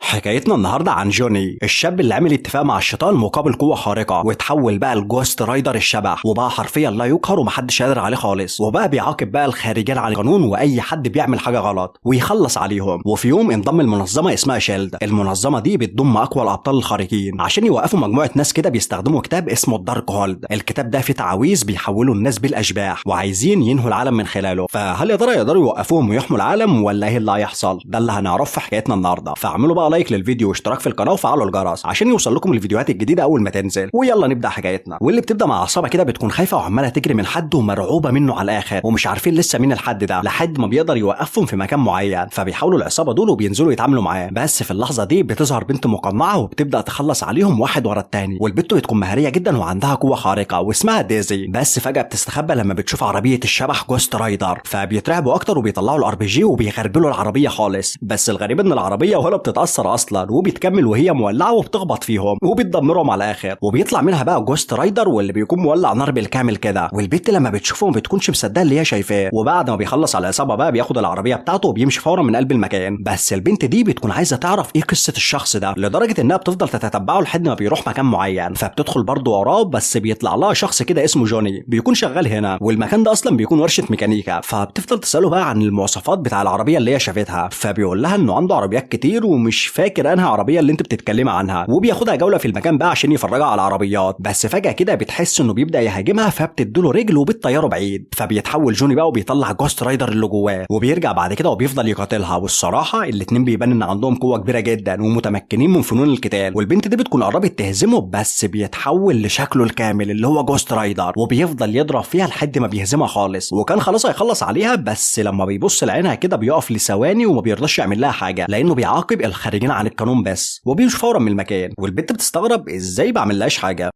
حكايتنا النهارده عن جوني، الشاب اللي عمل اتفاق مع الشيطان مقابل قوة خارقة واتحول بقى ل Ghost Rider الشبح، وبقى حرفيا لا يقهر ومحدش قادر عليه خالص، وبقى بيعاقب بقى الخارجين عن القانون واي حد بيعمل حاجة غلط ويخلص عليهم. وفي يوم انضم المنظمة اسمها شيلد. المنظمة دي بتضم اقوى الابطال الخارقين عشان يوقفوا مجموعة ناس كده بيستخدموا كتاب اسمه ال Darkhold. الكتاب ده فيه تعاويذ بيحولوا الناس بالاشباح وعايزين ينهوا العالم من خلاله. فهل يا ترى يقدروا يوقفوهم ويحموا العالم ولا ايه اللي هيحصل؟ ده اللي هنعرفه في حكايتنا النهارده. فاعملوا بقى like للفيديو واشتراك في القناة وفعلوا الجرس عشان يوصل لكم الفيديوهات الجديدة اول ما تنزل. ويلا نبدا حكايتنا، واللي بتبدا مع عصابة كده بتكون خايفة وعماله تجري من حد ومرعوبه منه على الاخر ومش عارفين لسه مين الحد ده، لحد ما بيقدر يوقفهم في مكان معين. فبيحاولوا العصابة دول وبينزلوا يتعاملوا معاه، بس في اللحظة دي بتظهر بنت مقنعة وبتبدا تخلص عليهم واحد ورا التاني. والبنت بتكون مهاريه جدا وعندها قوة خارقة واسمها ديزي، بس فجاة بتستخبى لما بتشوف عربية الشبح Ghost Rider، فبيترعبوا اكتر وبيطلعوا ال RPG وبيغربلوا العربية خالص. بس الغريب ان العربية ولا بتتاثر اصلا وبتكمل وهي مولعه وبتخبط فيهم وبتدمرهم على الاخر، وبيطلع منها بقى Ghost Rider واللي بيكون مولع نار بالكامل كده. والبت لما بتشوفه ما بتكونش مصدقه اللي هي شايفاه. وبعد ما بيخلص على العصابة بقى بياخد العربية بتاعته وبيمشي فورا من قلب المكان. بس البنت دي بتكون عايزه تعرف ايه قصة الشخص ده، لدرجة انها بتفضل تتتبعه لحد ما بيروح مكان معين، فبتدخل برضه وراه. بس بيطلع لها شخص كده اسمه جوني بيكون شغال هنا، والمكان ده اصلا بيكون ورشه ميكانيكا. فبتفضل تساله بقى عن المواصفات بتاع العربية اللي هي شافتها، فبيقول لها انه عنده عربيات كتير ومش فاكر انها عربية اللي انت بتتكلمي عنها. وبياخدها جولة في المكان بقى عشان يفرجها على العربيات. بس فجاة كده بتحس انه بيبدا يهاجمها، فبتديله رجل وبتطيره بعيد. فبيتحول جوني بقى وبيطلع Ghost Rider اللي جواه، وبيرجع بعد كده وبيفضل يقاتلها. والصراحة الاتنين بيبان ان عندهم قوة كبيرة جدا ومتمكنين من فنون القتال، والبنت دي بتكون قربت تهزمه، بس بيتحول لشكله الكامل اللي هو Ghost Rider وبيفضل يضرب فيها لحد ما بيهزمها خالص، وكان خلاص هيخلص عليها. بس لما بيبص لعينها كده بيقف لثواني وما بيرضاش يعمل لها حاجة لانه بيعاقب الخارجين عن القانون بس، وبيمشي فورا من المكان. والبنت بتستغرب ازاي بعملهاش حاجة.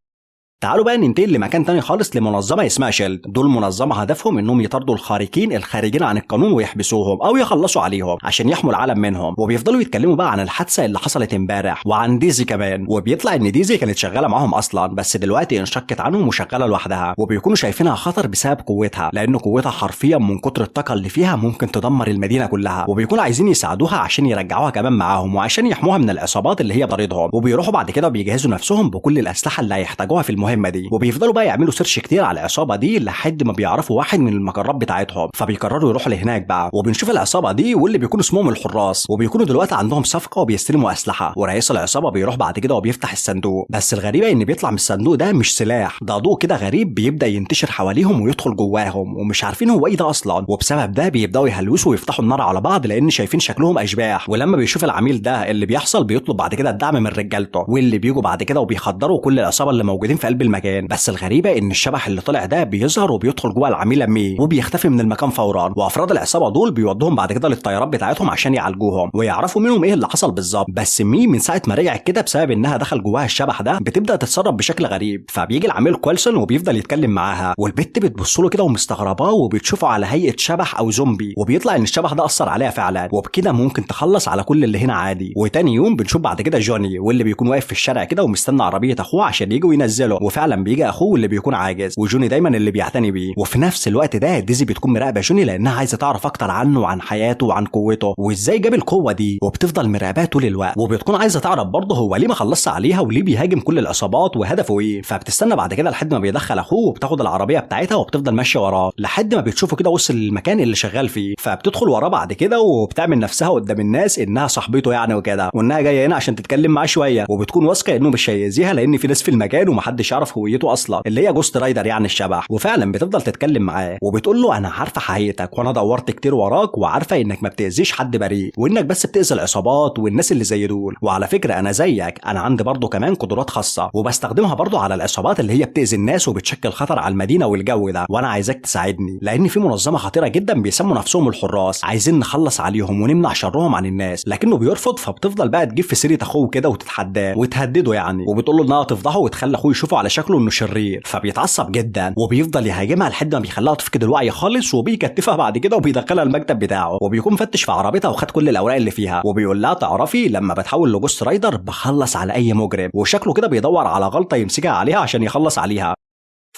تعالوا بقى ننتقل لمكان تاني خالص، لمنظمة اسمها شيلد. دول منظمة هدفهم انهم يطاردوا الخارقين الخارجين عن القانون ويحبسوهم او يخلصوا عليهم عشان يحموا العالم منهم. وبيفضلوا يتكلموا بقى عن الحادثة اللي حصلت امبارح وعن ديزي كمان. وبيطلع ان ديزي كانت شغالة معاهم اصلا، بس دلوقتي انشقت عنهم وشغالة لوحدها، وبيكونوا شايفينها خطر بسبب قوتها، لان قوتها حرفيا من كتر الطاقة اللي فيها ممكن تدمر المدينة كلها. وبيكونوا عايزين يساعدوها عشان يرجعوها كمان معاهم وعشان يحموها من العصابات اللي هي طاردهم. وبيروحوا بعد كده وبيجهزوا نفسهم بكل الاسلحة اللي هيحتاجوها في المهمة دي، وبيفضلوا بقى يعملوا search كتير على العصابة دي لحد ما بيعرفوا واحد من المقرات بتاعتهم، فبيقرروا يروحوا لهناك بقى. وبنشوف العصابة دي واللي بيكونوا اسمهم الحراس، وبيكونوا دلوقتي عندهم صفقة وبيستلموا اسلحة. ورئيس العصابة بيروح بعد كده وبيفتح الصندوق، بس الغريبة ان بيطلع من الصندوق ده مش سلاح، ده ضوء كده غريب بيبدا ينتشر حواليهم ويدخل جواهم ومش عارفين هو ايه ده اصلا. وبسبب ده بيبداوا يهلوسوا ويفتحوا النار على بعض لان شايفين شكلهم اشباح. ولما بيشوف العميل ده اللي بيحصل بيطلب بعد كده الدعم من رجالته، واللي بيجوا بعد كده وبيخدروا كل العصابة اللي موجودين في قلب المكان. بس الغريبة ان الشبح اللي طلع ده بيظهر وبيدخل جوه العميله مي وبيختفي من المكان فورا. وافراد العصابة دول بيودوهم بعد كده للطيارات بتاعتهم عشان يعالجوهم ويعرفوا منهم ايه اللي حصل بالظبط. بس مي من ساعة ما رجعت كده بسبب انها دخل جواها الشبح ده بتبدا تتصرف بشكل غريب. فبيجي العميل كولسون وبيفضل يتكلم معاها، والبت بتبص له كده ومستغرباه وبتشوفه على هيئة شبح او زومبي، وبيطلع ان الشبح ده اثر عليها فعلا، وبكده ممكن تخلص على كل اللي هنا عادي. وتاني يوم بنشوف بعد كده جوني واللي بيكون واقف في الشارع كده ومستنى عربية اخوه عشان يجوا ينزله، وفعلا بيجي اخوه اللي بيكون عاجز وجوني دايما اللي بيعتني بيه. وفي نفس الوقت ده ديزي بتكون مراقبة جوني لانها عايزه تعرف اكتر عنه وعن حياته وعن قوته وازاي جاب القوة دي، وبتفضل مراقباه طول الوقت. وبتكون عايزه تعرف برضه هو ليه ما خلصش عليها وليه بيهاجم كل العصابات وهدفه ايه. فبتستنى بعد كده لحد ما بيدخل اخوه وبتاخد العربية بتاعتها وبتفضل ماشية وراه لحد ما بتشوفه كده وصل للمكان اللي شغال فيه. فبتدخل وراه بعد كده وبتعمل نفسها قدام الناس انها صاحبته يعني وكده، وانها جاية هنا عشان تتكلم معاه شوية، وبتكون واثقة انه مش هيأذيها لان في ناس في المكان ومحدش يعرف هويته اصلا اللي هي Ghost Rider يعني الشبح. وفعلا بتفضل تتكلم معاه وبتقول له انا عارفه حقيقتك وانا دورت كتير وراك وعارفه انك ما بتاذيش حد بريء وانك بس بتاذي العصابات والناس اللي زي دول، وعلى فكرة انا زيك، انا عندي برضه كمان قدرات خاصة وبستخدمها برضه على العصابات اللي هي بتاذي الناس وبتشكل خطر على المدينة والجو ده، وانا عايزاك تساعدني لان في منظمة خطيرة جدا بيسموا نفسهم الحراس عايزين نخلص عليهم ونمنع شرهم عن الناس. لكنه بيرفض، فبتفضل بقى تجيب في سيره اخوه كده وتتحداه وتهدده يعني، وبتقول له انها تفضحه وتخلي اخوه يشوفه على شكله انه شرير. فبيتعصب جدا وبيفضل يهاجمها لحد ما بيخليها تفقد الوعي خالص، وبيكتفها بعد كده وبيدخلها المكتب بتاعه، وبيكون فتش في عربيتها وخد كل الاوراق اللي فيها، وبيقول لها تعرفي لما بتحول ل Ghost Rider بخلص على اي مجرم، وشكله كده بيدور على غلطه يمسكها عليها عشان يخلص عليها.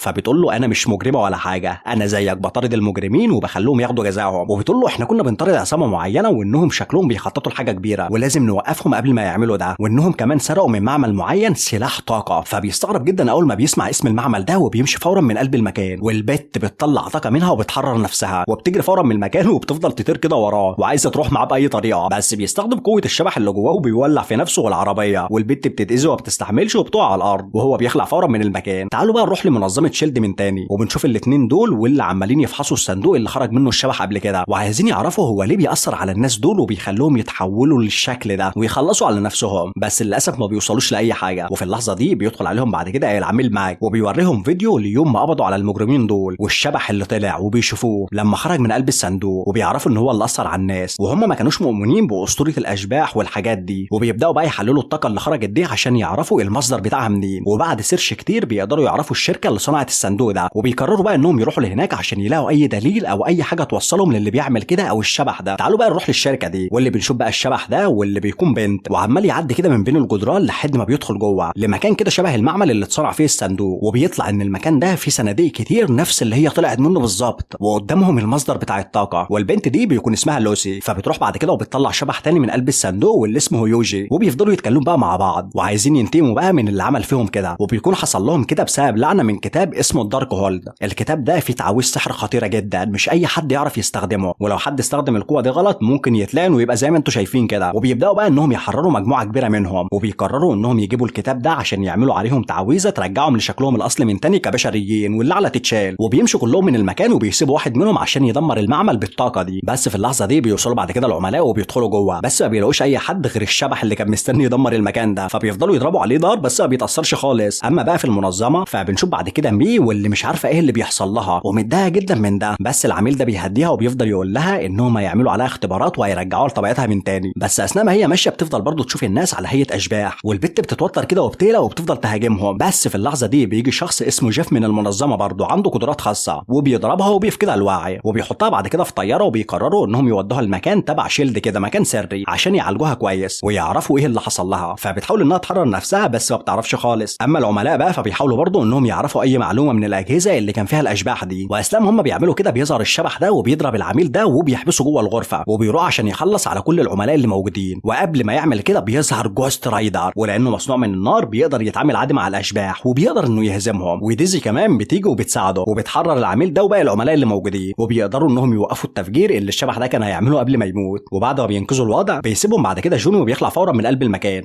فبتقول له انا مش مجرمه ولا حاجة، انا زيك بطارد المجرمين وبخليهم ياخدوا جزاهم. وبتقول له احنا كنا بنطارد عصابة معينة وانهم شكلهم بيخططوا لحاجة كبيرة ولازم نوقفهم قبل ما يعملوا ده، وانهم كمان سرقوا من معمل معين سلاح طاقة. فبيستغرب جدا اول ما بيسمع اسم المعمل ده وبيمشي فورا من قلب المكان، والبت بتطلع طاقة منها وبتحرر نفسها وبتجري فورا من المكان وبتفضل تطير كده وراه وعايزه تروح معاه باي طريقه، بس بيستخدم قوة الشبح اللي جواه وبيولع في نفسه والعربية، والبت بتتاذي وما بتستحملش وبتقع على الارض وهو بيخلع فورا من المكان. تعالوا بقى نروح لمنظمة شيلد من تاني، وبنشوف الاثنين دول واللي عمالين يفحصوا الصندوق اللي خرج منه الشبح قبل كده، وعايزين يعرفوا هو ليه بيأثر على الناس دول وبيخلوهم يتحولوا للشكل ده ويخلصوا على نفسهم، بس للاسف ما بيوصلوش لاي حاجة. وفي اللحظة دي بيدخل عليهم بعد كده العميل ماك وبيوريهم فيديو ليوم ما قبضوا على المجرمين دول والشبح اللي طلع، وبيشوفوه لما خرج من قلب الصندوق وبيعرفوا ان هو اللي اثر على الناس، وهم ما كانوش مؤمنين باسطوره الاشباح والحاجات دي، وبيبداوا بقى يحللوا الطاقة اللي خرجت دي عشان يعرفوا المصدر بتاعها منين. وبعد search كتير بيقدروا يعرفوا الشركة اللي صنعت الصندوق ده، وبيقرروا بقى انهم يروحوا لهناك عشان يلاقوا اي دليل او اي حاجة توصلهم للي بيعمل كده او الشبح ده. تعالوا بقى نروح للشركة دي، واللي بنشوف بقى الشبح ده واللي بيكون بنت وعمال يعدي كده من بين الجدران لحد ما بيدخل جوه لمكان كده شبه المعمل اللي اتصنع فيه الصندوق، وبيطلع ان المكان ده فيه صناديق كتير نفس اللي هي طلعت منه بالظبط، وقدامهم المصدر بتاع الطاقة. والبنت دي بيكون اسمها لوسي، فبتروح بعد كده وبتطلع شبح تاني من قلب الصندوق واللي اسمه يوجي، وبيفضلوا يتكلموا بقى مع بعض وعايزين ينتقموا بقى من اللي عمل فيهم كده، وبيكون حصل لهم كده بسبب لعنه من كتاب اسمه ال Darkhold. الكتاب ده فيه تعاويذ سحر خطيرة جدا مش اي حد يعرف يستخدمه، ولو حد استخدم القوة دي غلط ممكن يتلعن ويبقى زي ما انتم شايفين كده. وبيبداوا بقى انهم يحرروا مجموعة كبيرة منهم، وبيقرروا انهم يجيبوا الكتاب ده عشان يعملوا عليهم تعويذه ترجعهم لشكلهم الاصلي من تاني كبشريين واللعنة تتشال. وبيمشوا كلهم من المكان وبيسيبوا واحد منهم عشان يدمر المعمل بالطاقة دي. بس في اللحظة دي بيوصلوا بعد كده العملاء وبيدخلوا جوه، بس ما بيلاقوش اي حد غير الشبح اللي كان مستني يدمر المكان ده، فبيفضلوا يضربوا عليه نار بس ما بيتاثرش خالص. اما بقى في المنظمة فبنشوف بعد كده مي واللي مش عارفه ايه اللي بيحصل لها ومتضايقه جدا من ده، بس العميل ده بيهديها وبيفضل يقول لها انهم هيعملوا عليها اختبارات وهيرجعوها لطبيعتها من تاني. بس اثناء ما هي ماشية بتفضل برضه تشوف الناس على هيئة اشباح، والبت بتتوتر كده وبتقلق وبتفضل تهاجمهم. بس في اللحظة دي بيجي شخص اسمه جيف من المنظمة برضه عنده قدرات خاصة، وبيضربها وبيفقدها الوعي وبيحطها بعد كده في طيارة، وبيقرروا انهم يودوها المكان تبع شيلد كده، مكان سري عشان يعالجوها كويس ويعرفوا ايه اللي حصل لها. فبتحاول انها تحرر نفسها بس ما بتعرفش خالص. اما العملاء بقى فبيحاولوا برضه انهم يعرفوا اي معلومة من الاجهزة اللي كان فيها الاشباح دي، واثناء هم بيعملوا كده بيظهر الشبح ده وبيضرب العميل ده وبيحبسه جوه الغرفة، وبيروح عشان يخلص على كل العملاء اللي موجودين. وقبل ما يعمل كده بيظهر Ghost Rider، ولانه مصنوع من النار بيقدر يتعامل عادي مع الاشباح وبيقدر انه يهزمهم. وديزي كمان بتيجي وبتساعده وبتحرر العميل ده وباقي العملاء اللي موجودين، وبيقدروا انهم يوقفوا التفجير اللي الشبح ده كان هيعمله قبل ما يموت. وبعد ما بينقذوا الوضع بيسيبهم بعد كده جوني وبيخلع فورا من قلب المكان.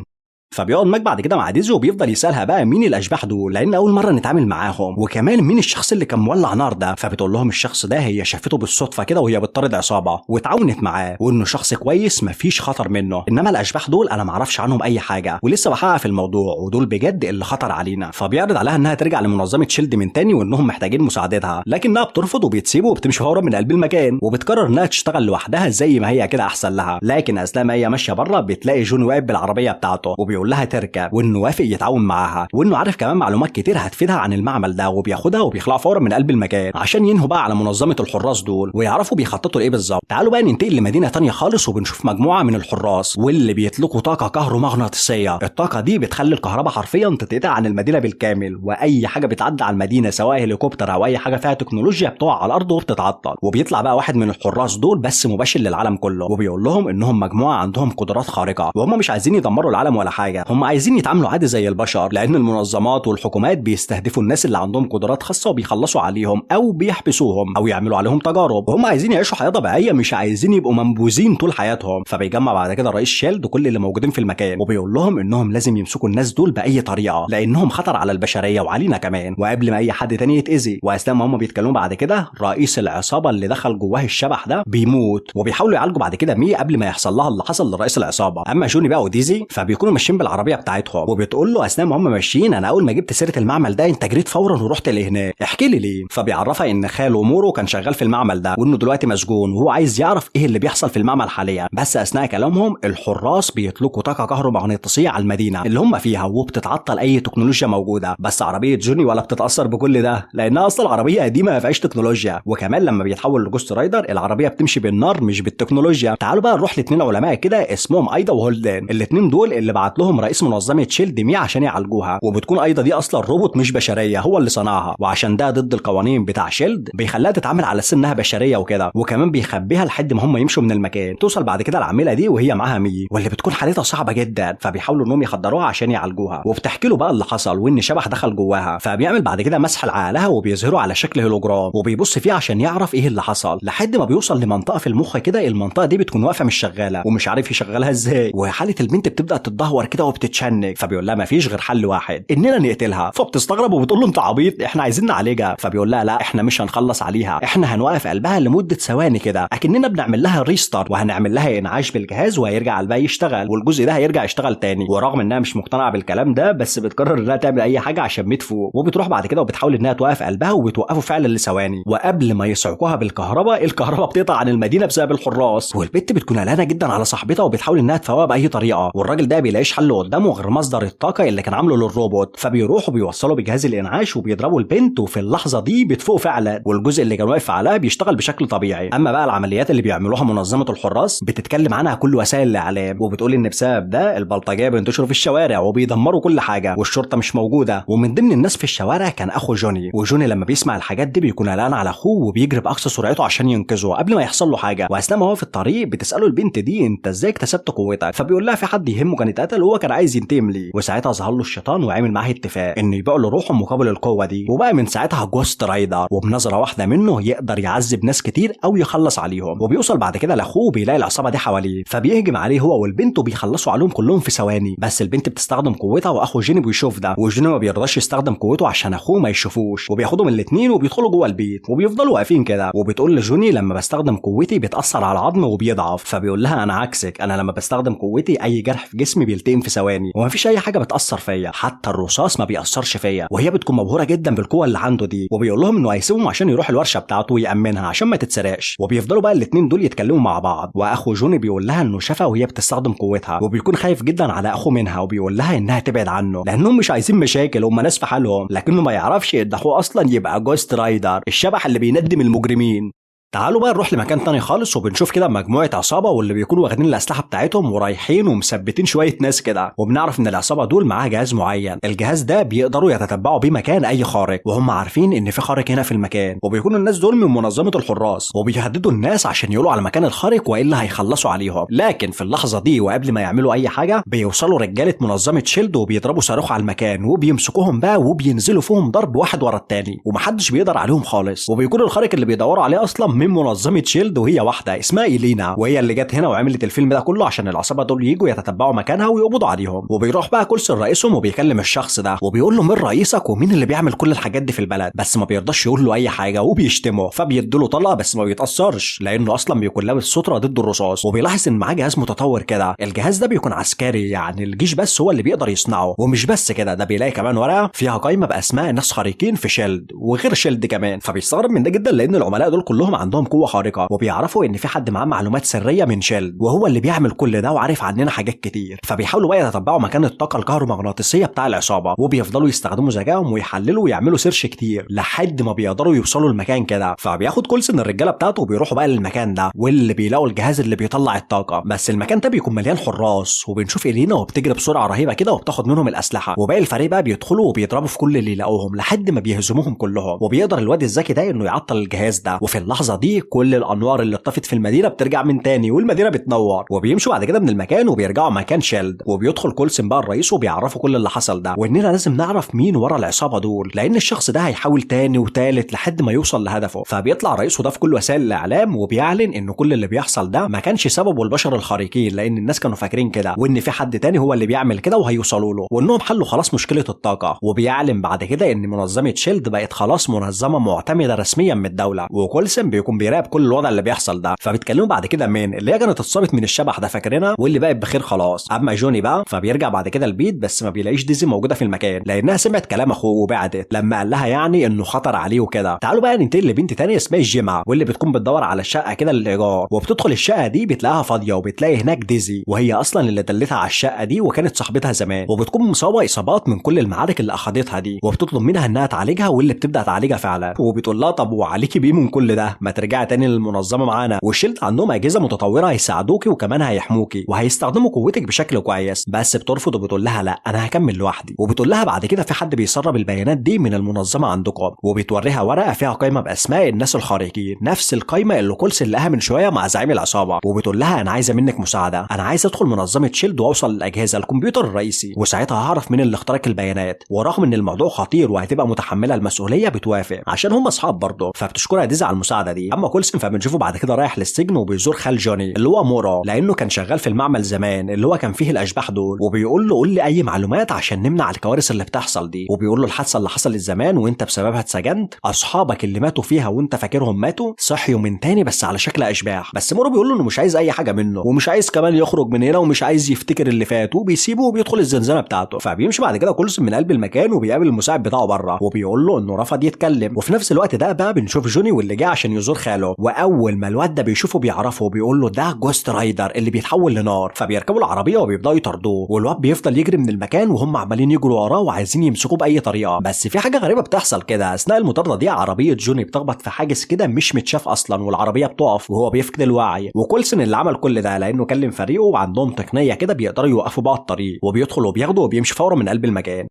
فبيقعد ماك بعد كده مع ديزي وبيفضل يسالها بقى مين الاشباح دول، لان اول مرة نتعامل معاهم، وكمان مين الشخص اللي كان مولع نار ده. فبتقول لهم الشخص ده هي شافته بالصدفة كده وهي بتطارد عصابة واتعاونت معاه، وانه شخص كويس مفيش خطر منه، انما الاشباح دول انا معرفش عنهم اي حاجة ولسه بحقق في الموضوع، ودول بجد اللي خطر علينا. فبيعرض عليها انها ترجع لمنظمة شيلد من تاني وانهم محتاجين مساعدتها، لكنها بترفض وبتسيبه وبتمشي فورا من قلب المكان، وبتقرر انها تشتغل لوحدها زي ما هي كده احسن لها. لكن اثناء ما هي ماشية بره بتلاقي جون واقف بالعربية بتاعته وبيقول لها تركب، وانه وافق يتعاون معاها، وانه عارف كمان معلومات كتير هتفيدها عن المعمل ده، وبياخدها وبيخلعوا فورا من قلب المكان عشان ينهوا بقى على منظمة الحراس دول ويعرفوا بيخططوا لايه بالظبط. تعالوا بقى ننتقل لمدينة تانية خالص، وبنشوف مجموعة من الحراس واللي بيطلقوا طاقة كهرومغناطيسيه. الطاقة دي بتخلي الكهرباء حرفيا تتقطع عن المدينة بالكامل، واي حاجة بتعدي على المدينة سواء هليكوبتر او اي حاجة فيها تكنولوجيا بتقع على الارض وبتتعطل. وبيطلع بقى واحد من الحراس دول بس مباشر للعالم كله، وبيقول لهم انهم مجموعة عندهم قدرات خارقة وهم مش عايزين يدمروا العالم ولا حاجة، هم عايزين يتعاملوا عادي زي البشر، لان المنظمات والحكومات بيستهدفوا الناس اللي عندهم قدرات خاصة وبيخلصوا عليهم او بيحبسوهم او يعملوا عليهم تجارب، وهم عايزين يعيشوا حياة طبيعية مش عايزين يبقوا منبوذين طول حياتهم. فبيجمع بعد كده رئيس شيلد كل اللي موجودين في المكان وبيقول لهم انهم لازم يمسكوا الناس دول باي طريقه لانهم خطر على البشرية وعلينا كمان، وقبل ما اي حد تاني يتاذي. واثناء ما هم بيتكلموا بعد كده رئيس العصابة اللي دخل جواه الشبح ده بيموت، وبيحاولوا يعالجوا بعد كده مي قبل ما يحصل لها اللي حصل لرئيس العصابة. اما جوني بقى وديزي فبيكونوا ماشيين بالعربية بتاعتهم، وبتقول له اثناء ما هم ماشيين انا اول ما جبت سيره المعمل ده انت جريت فورا ورحت لهناك، احكي لي ليه. فبيعرفها ان خاله مورو كان شغال في المعمل ده وانه دلوقتي مسجون وهو عايز يعرف ايه اللي بيحصل في المعمل حاليا. بس اثناء كلامهم الحراس بيطلقوا طاقة كهرومغناطيسيه على المدينة اللي هم فيها وبتتعطل اي تكنولوجيا موجودة، بس عربية جوني ولا بتتاثر بكل ده لانها اصلا عربية قديمة ما فيهاش تكنولوجيا، وكمان لما بيتحول ل Ghost Rider العربية بتمشي بالنار مش بالتكنولوجيا. تعالوا بقى نروح لاثنين علماء كده اسمهم ايدا وهولدان، الاثنين دول اللي بعت لهم لهم رئيس منظمة شيلد مي عشان يعالجوها، وبتكون ايضا دي اصلا روبوت مش بشرية هو اللي صنعها، وعشان ده ضد القوانين بتاع شيلد بيخليها تتعامل على سنها بشرية وكده، وكمان بيخبيها لحد ما هم يمشوا من المكان. توصل بعد كده العميله دي وهي معاها مي واللي بتكون حالتها صعبة جدا، فبيحاولوا انهم يخدروها عشان يعالجوها، وبتحكي له بقى اللي حصل وان شبح دخل جواها. فبيعمل بعد كده مسح لعقلها وبيظهره على شكل هولوجرام وبيبص فيه عشان يعرف ايه اللي حصل، لحد ما بيوصل لمنطقه في المخ كده، المنطقة دي بتكون واقفة مش شغالة ومش عارف يشغلها ازاي، وحاله البنت بتبدا تتدهور كده وبتتشنج. فبيقول لها مفيش غير حل واحد اننا نقتلها. فبتستغرب وبتقول له انت عبيط، احنا عايزين نعالجها. فبيقول لها لا احنا مش هنخلص عليها، احنا هنوقف قلبها لمدة ثواني كده اكننا بنعمل لها restart وهنعمل لها انعاش بالجهاز وهيرجع قلبها يشتغل والجزء ده هيرجع يشتغل تاني. ورغم انها مش مقتنعة بالكلام ده بس بتقرر انها تعمل اي حاجة عشان مي تفوق، وبتروح بعد كده وبتحاول انها توقف قلبها وبتوقفه فعلا لثواني. وقبل ما يصعقوها بالكهرباء الكهرباء بتقطع عن المدينة بسبب الحراس، والبت بتكون قلقانة جدا على صاحبتها وبتحاول انها تفوقها باي طريقه، والراجل ده بيلاقيش حل قدامه غير مصدر الطاقة اللي كان عامله للروبوت. فبيروحوا بيوصلوا بجهاز الانعاش وبيضربوا البنت، وفي اللحظة دي بتفوق فعلا والجزء اللي كان واقف عليها بيشتغل بشكل طبيعي. اما بقى العمليات اللي بيعملوها منظمة الحراس بتتكلم عنها كل وسائل الاعلام، وبتقول ان بسبب ده البلطجيه بينتشروا في الشوارع وبيدمروا كل حاجة والشرطة مش موجودة. ومن ضمن الناس في الشوارع كان اخو جوني، وجوني لما بيسمع الحاجات دي بيكون قلقان على اخوه وبيجري باقصى سرعته عشان ينقذه قبل ما يحصل له حاجة. واثناء ما هو في الطريق بتساله البنت دي انت ازاي اكتسبت قوتك، فبيقول لها في حد يهمه كان اتقتل وهو كان عايز ينتقم ليه. وساعتها ظهر له الشيطان وعمل معاه اتفاق انه يبيع له روحه مقابل القوة دي، وبقى من ساعتها جوست رايدر، وبنظره واحدة منه يقدر يعذب ناس كتير او يخلص عليهم. وبيوصل بعد كده لاخوه وبيلاقي العصابة دي حواليه، فبيهجم عليه هو والبنت وبيخلصوا عليهم كلهم في ثواني. بس البنت بتستخدم قوتها واخو جيني بيشوف ده، وجيني ما بيرضاش يستخدم قوته عشان اخوه ما يشوفوش، وبياخدهم الاثنين وبيدخلوا جوه البيت وبيفضلوا واقفين كده. وبتقول لجوني لما بستخدم قوتي بتاثر على العظم وبيضعف، فبيقول لها انا عكسك، انا لما بستخدم قوتي اي جرح في جسمي بيلتئم في ثواني ومفيش اي حاجة بتاثر فيا، حتى الرصاص ما بيأثرش فيا. وهي بتكون مبهوره جدا بالقوة اللي عنده دي، وبيقول لهم انه هيسيبهم عشان يروح الورشة بتاعته ويأمنها عشان ما تتسرقش. وبيفضلوا بقى الاثنين دول يتكلموا مع بعض، واخو جوني بيقول لها انه شافها وهي بتستخدم قوتها، وبيكون خايف جدا على اخوه منها، وبيقول لها انها تبعد عنه لانهم مش عايزين مشاكل، هم ناس في حالهم، لكنه ما يعرفش ان اخوه اصلا يبقى جوست رايدر الشبح اللي بيندم المجرمين. تعالوا بقى نروح لمكان تاني خالص، وبنشوف كده مجموعة عصابة واللي بيكونوا واخدين الاسلحة بتاعتهم ورايحين ومثبتين شوية ناس كده. وبنعرف ان العصابة دول معاها جهاز معين، الجهاز ده بيقدروا يتتبعوا بيه مكان اي خارق، وهم عارفين ان في خارق هنا في المكان، وبيكونوا الناس دول من منظمة الحراس، وبيهددوا الناس عشان يقولوا على مكان الخارق والا هيخلصوا عليهم. لكن في اللحظة دي وقبل ما يعملوا اي حاجة بيوصلوا رجاله منظمة شيلد وبيضربوا صاروخ على المكان، وبيمسكوهم بقى وبينزلوا فيهم ضرب واحد ورا التاني، ومحدش بيقدر عليهم خالص. وبيكون الخارق اللي بيدوروا عليه اصلا من منظمة شيلد، وهي واحدة اسمها إيلينا، وهي اللي جت هنا وعملت الفيلم ده كله عشان العصابة دول يجوا يتتبعوا مكانها ويقبضوا عليهم. وبيروح بقى كولسون رئيسهم وبيكلم الشخص ده وبيقول له مين رئيسك ومين اللي بيعمل كل الحاجات دي في البلد، بس ما بيرضاش يقول له اي حاجة وبيشتمه، فبيديله طلقه بس ما بيتاثرش لانه اصلا بيكون لابس ستره ضد الرصاص. وبيلاحظ ان معاه جهاز متطور كده، الجهاز ده بيكون عسكري يعني الجيش بس هو اللي بيقدر يصنعه. ومش بس كده، ده بيلاقي كمان ورقة فيها قائمة باسماء ناس خارقين في شيلد وغير شيلد كمان، فبيستغرب من ده جدا لان العملاء دول كلهم عندهم قوة خارقة وبيعرفوا ان في حد معاه معلومات سرية من شيلد وهو اللي بيعمل كل ده وعارف عننا حاجات كتير. فبيحاولوا بقى يتتبعوا مكان الطاقة الكهرومغناطيسيه بتاع العصابة، وبيفضلوا يستخدموا ذكائهم ويحللوا ويعملوا search كتير لحد ما بيقدروا يوصلوا المكان كده. فبياخد كولسون الرجالة بتاعته وبيروحوا بقى للمكان ده واللي بيلاقوا الجهاز اللي بيطلع الطاقة، بس المكان ده بيكون مليان حراس. وبنشوف إلينا وبتجري بسرعة رهيبة كده وبتاخد منهم الاسلحة، وباقي الفريق بقى بيدخلوا وبيضربوا في كل اللي يلاقوهم لحد ما بيهزموهم كلهم. وبيقدر الواد الذكي ده انه يعطل الجهاز ده، وفي اللحظة دي كل الانوار اللي اتطفت في المدينة بترجع من تاني والمدينة بتنور. وبيمشوا بعد كده من المكان وبيرجعوا مكان شيلد، وبيدخل كولسون بقى الرئيس وبيعرفوا كل اللي حصل ده، واننا لازم نعرف مين ورا العصابة دول لان الشخص ده هيحاول تاني وتالت لحد ما يوصل لهدفه. فبيطلع رئيسه ده في كل وسائل الاعلام وبيعلن ان كل اللي بيحصل ده ما كانش سببه البشر الخارقين لان الناس كانوا فاكرين كده، وان في حد تاني هو اللي بيعمل كده وهيوصلوا له، وانهم حلوا خلاص مشكلة الطاقة. وبيعلن بعد كده ان منظمة شيلد بقت خلاص منظمة معتمدة رسميا من الدولة، وكولسون بيكون بيراقب كل الوضع اللي بيحصل ده. فبيتكلموا بعد كده مين اللي هي كانت اتصابت من الشبح ده فاكرينها واللي بقت بخير خلاص. اما جوني بقى فبيرجع بعد كده البيت بس ما بيلاقيش ديزي موجودة في المكان لانها سمعت كلام اخوه وبعدت لما قال لها يعني انه خطر عليه وكده. تعالوا بقى ننتقل لبنت تانية اسمها جيما، واللي بتكون بتدور على الشقة كده للايجار، وبتدخل الشقة دي بتلاقيها فاضية وبتلاقي هناك ديزي، وهي اصلا اللي دلتها على الشقة دي وكانت صاحبتها زمان، وبتكون مصابه اصابات من كل المعارك اللي اخدتها دي، وبتطلب منها انها تعالجها واللي بتبدا تعالجها فعلا. وبتقول لها طب وعليكي بيه من كل ده، ما هترجعي تاني للمنظمة معانا، والشيلد عندهم اجهزة متطورة هيساعدوكي وكمان هيحموكي وهيستخدموا قوتك بشكل كويس. بس بترفض وبتقول لها لا انا هكمل لوحدي. وبتقول لها بعد كده في حد بيسرب البيانات دي من المنظمة عندكم، وبتوريها ورقة فيها قائمة باسماء الناس الخارقين، نفس القائمة اللي كولسن لقاها من شوية مع زعيم العصابة. وبتقول لها انا عايزه منك مساعدة، انا عايز ادخل منظمة شيلد واوصل للاجهزة الكمبيوتر الرئيسي، وساعتها هعرف مين اللي اخترق البيانات. ورغم ان الموضوع خطير وهتبقى متحملة المسؤولية بتوافق عشان هم اصحاب برضه، فبتشكرها ديزي على المساعدة دي. اما كولسن فبنشوفه بعد كده رايح للسجن وبيزور خال جوني اللي هو مورو، لانه كان شغال في المعمل زمان اللي هو كان فيه الاشباح دول، وبيقول له قول لي اي معلومات عشان نمنع الكوارث اللي بتحصل دي. وبيقول له الحادثة اللي حصلت زمان وانت بسببها اتسجنت، اصحابك اللي ماتوا فيها وانت فاكرهم ماتوا صحيوا من تاني بس على شكل اشباح. بس مورو بيقول له انه مش عايز اي حاجة منه، ومش عايز كمان يخرج من هنا، ومش عايز يفتكر اللي فات، وبيسيبه وبيدخل الزنزانة بتاعته. فبيمشي بعد كده كولسن من قلب المكان وبيقابل المساعد بتاعه بره، وبيقول له انه رفض يتكلم. وفي نفس الوقت ده بقى بنشوف جوني واللي جه عشان يزور خاله، واول ما الواد ده بيشوفه بيعرفه وبيقول له ده جوست رايدر اللي بيتحول لنار. فبيركبوا العربية وبيبداوا يطاردوه، والواد بيفضل يجري من المكان وهم عمالين يجروا وراه وعايزين يمسكوه باي طريقه. بس في حاجة غريبة بتحصل كده اثناء المطارده دي، عربية جوني بتخبط في حاجز كده مش متشاف اصلا، والعربية بتقف وهو بيفقد الوعي. وكولسن اللي عمل كل ده لانه كلم فريقه وعندهم تقنية كده بيقدروا يوقفوا بقى الطريق، وبيدخل وبياخده وبيمشي فورا من قلب المكان.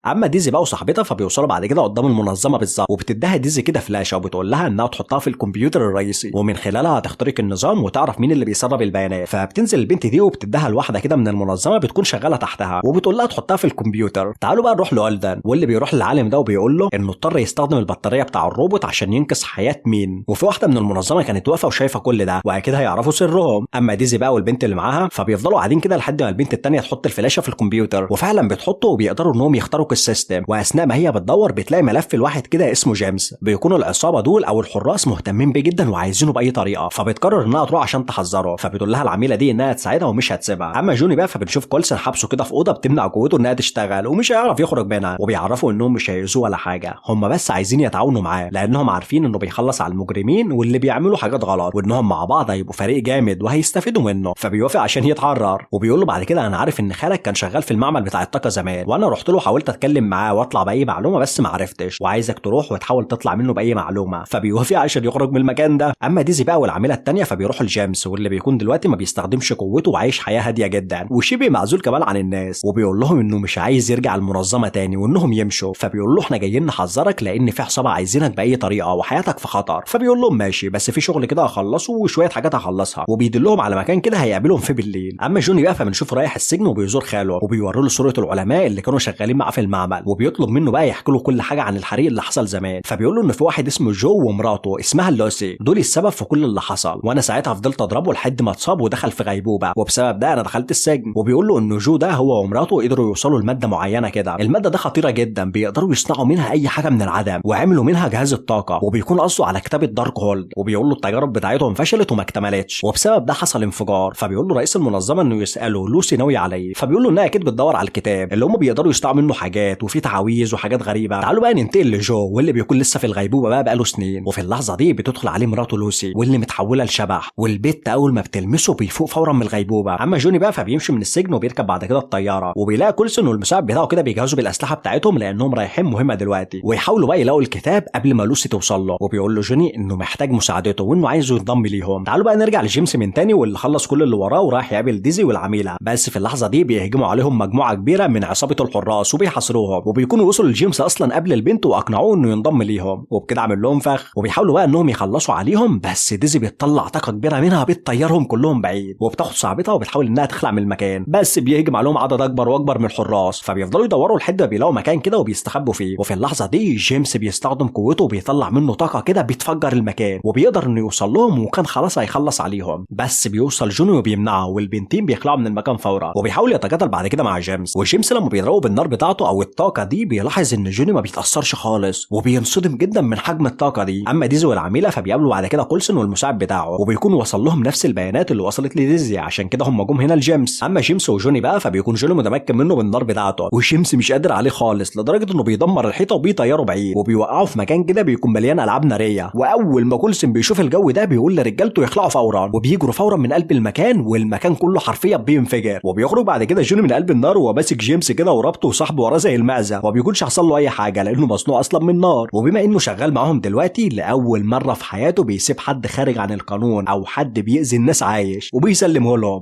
اما ديزي بقى وصاحبتها فبيوصلوا بعد كده قدام المنظمة بالظبط، وبتديها ديزي كده فلاشه وبتقول لها انها تحطها في الكمبيوتر الرئيسي ومن خلالها هتخترق النظام وتعرف مين اللي بيسرب البيانات. فبتنزل البنت دي وبتديها لواحدة كده من المنظمة بتكون شغالة تحتها، وبتقول لها تحطها في الكمبيوتر. تعالوا بقى نروح لولدان، واللي بيروح للعالم ده وبيقول له انه اضطر يستخدم البطارية بتاع الروبوت عشان ينقذ حياة مين. وفي واحدة من المنظمة كانت واقفة وشايفه كل ده، واكيد هيعرفوا سرهم. اما ديزي بقى والبنت اللي معاها فبيفضلوا قاعدين كده لحد ما البنت الثانية تحط الفلاشه في الكمبيوتر، وفعلا بتحطه وبيقدروا انهم يخترقوا ال system. واثناء ما هي بتدور بتلاقي ملف الواحد كده اسمه جيمس، بيكونوا العصابة دول او الحراس مهتمين بيه جدا وعايزينه باي طريقه، فبتقرر انها تروح عشان تحذره. فبتقول لها العميله دي انها تساعدها ومش هتسيبها. اما جوني بقى فبنشوف كولسن حبسه كده في اوضة بتمنع قوته انها تشتغل ومش هيعرف يخرج منها، وبيعرفوا انهم مش هيأذوه ولا حاجة، هم بس عايزين يتعاونوا معاه لانهم عارفين انه بيخلص على المجرمين واللي بيعملوا حاجات غلط، وانهم مع بعض هيبقوا فريق جامد وهيستفيدوا منه. فبيوافق عشان يتحرر، وبيقول له بعد كده انا عارف ان خالك كان شغال في المعمل بتاع الطاقة زمان، وانا رحت له حاولت اتكلم معاه واطلع باي معلومة بس ما عرفتش، وعايزك تروح وتحاول تطلع منه باي معلومة. فبيوافق عشان يخرج من المكان ده. اما ديزي بقى والعميله الثانية فبيروحوا لجيمس، واللي بيكون دلوقتي ما بيستخدمش قوته وعايش حياة هادية جدا وشبه معزول كمان عن الناس، وبيقول لهم انه مش عايز يرجع المنظمة تاني وانهم يمشوا. فبيقول له احنا جايين نحذرك لان في عصابة عايزينك باي طريقه وحياتك في خطر. فبيقول لهم ماشي بس في شغل كده هخلصه وشوية حاجات هخلصها، وبيدلهم على مكان كده هيقابلهم فيه بالليل. اما جوني بقى فبنشوفه رايح السجن وبيزور خاله، وبيوروا له صوره العلماء اللي كانوا شغالين معاه في المعمل، وبيطلب منه بقى يحكي له كل حاجة عن الحريق اللي حصل زمان. فبيقول له ان في واحد اسمه جو ومراته اسمها لوسي دول السبب في كل اللي حصل، وانا ساعتها فضلت اضربه لحد ما اتصاب ودخل في غيبوبة، وبسبب ده انا دخلت السجن. وبيقول له ان جو ده هو ومراته قدروا يوصلوا لمادة معينة كده، المادة ده خطيرة جدا بيقدروا يصنعوا منها اي حاجة من العدم، وعملوا منها جهاز الطاقة، وبيكون قصده على كتاب الدارك هولد. وبيقول له التجارب بتاعتهم فشلت وما اكتملتش، وبسبب ده حصل انفجار. فبيقول له رئيس المنظمة انه يساله لوسي ناوية على ايه، فبيقول له انها اكيد بتدور على الكتاب اللي هم بيقدروا يصنعوا منه حاجات وفي تعاويذ وحاجات غريبة. تعالوا بقى ننتقل لجو واللي بيكون لسه في الغيبوبه بقى بقاله سنين، وفي اللحظة دي بتدخل عليه مراته لوسي واللي متحوله لشبح، والبت اول ما بتلمسه بيفوق فورا من الغيبوبه. اما جوني بقى فبيمشي من السجن وبيركب بعد كده الطيارة، وبيلاقي كولسون والمساعد بتاعه كده بيجهزوا بالاسلحة بتاعتهم لانهم رايحين مهمة دلوقتي، ويحاولوا بقى يلاقوا الكتاب قبل ما لوسي توصل له. وبيقول له جوني انه محتاج مساعدته وانه عايزه ينضم ليهم. تعالوا بقى نرجع لجيمس من تاني واللي خلص كل اللي وراه وراح يقابل ديزي والعميله، بس في اللحظة دي بيهجموا عليهم مجموعة كبيرة من عصابة الحراس وبيحاصروهم، وبيكونوا وصلوا لجيمس اصلا قبل البنت واقنعوه انه ينضم ليهم، وبكده عامل لهم فخ، وبيحاولوا بقى انهم يخلصوا عليهم، بس ديزي بتطلع طاقة كبيرة منها بتطيرهم كلهم بعيد، وبتاخد صاحبتها وبتحاول انها تخلع من المكان، بس بيهجم عليهم عدد اكبر واكبر من الحراس. فبيفضلوا يدوروا لحد ما بيلاقوا مكان كده وبيستخبوا فيه. وفي اللحظة دي جيمس بيستخدم قوته وبيطلع منه طاقة كده بتفجر المكان، وبيقدر انه يوصل لهم، وكان خلاص هيخلص عليهم، بس بيوصل جوني وبيمنعه، والبنتين بيخلعوا من المكان فورا. وبيحاول يتقاتل بعد كده مع جيمس، وجيمس لما بيضربه بالنار بتاعته او الطاقة دي بيلاحظ ان جوني ما بيتاثرش خالص، وبينصدم جدا من حجم الطاقة دي. اما ديزي والعميله فبيقابلوا بعد كده كولسون والمساعد بتاعه، وبيكون وصل لهم نفس البيانات اللي وصلت لديزي، عشان كده هم جم هنا لجيمس. اما جيمس وجوني بقى فبيكون جوني متمكن منه بالنار بتاعته، وجيمس مش قادر عليه خالص لدرجة انه بيدمر الحيطة وبيطيره بعيد، وبيوقعه في مكان كده بيكون مليان العاب نارية. واول ما كولسون بيشوف الجو ده بيقول لرجالته يخلعوا فورا، وبيجروا فورا من قلب المكان، والمكان كله حرفيا بينفجر. وبيخرج بعد كده جوني من قلب النار وهو ماسك جيمس كده وربطه وصاحبه وراه زي المعزه، وما بيكونش حصل له اي حاجة لانه مصنوع اصلا من نار. وبما انه شغال معاهم دلوقتي لاول مرة في حياته بيسيب حد خارج عن القانون او حد بيأذي الناس عايش، وبيسلمه لهم.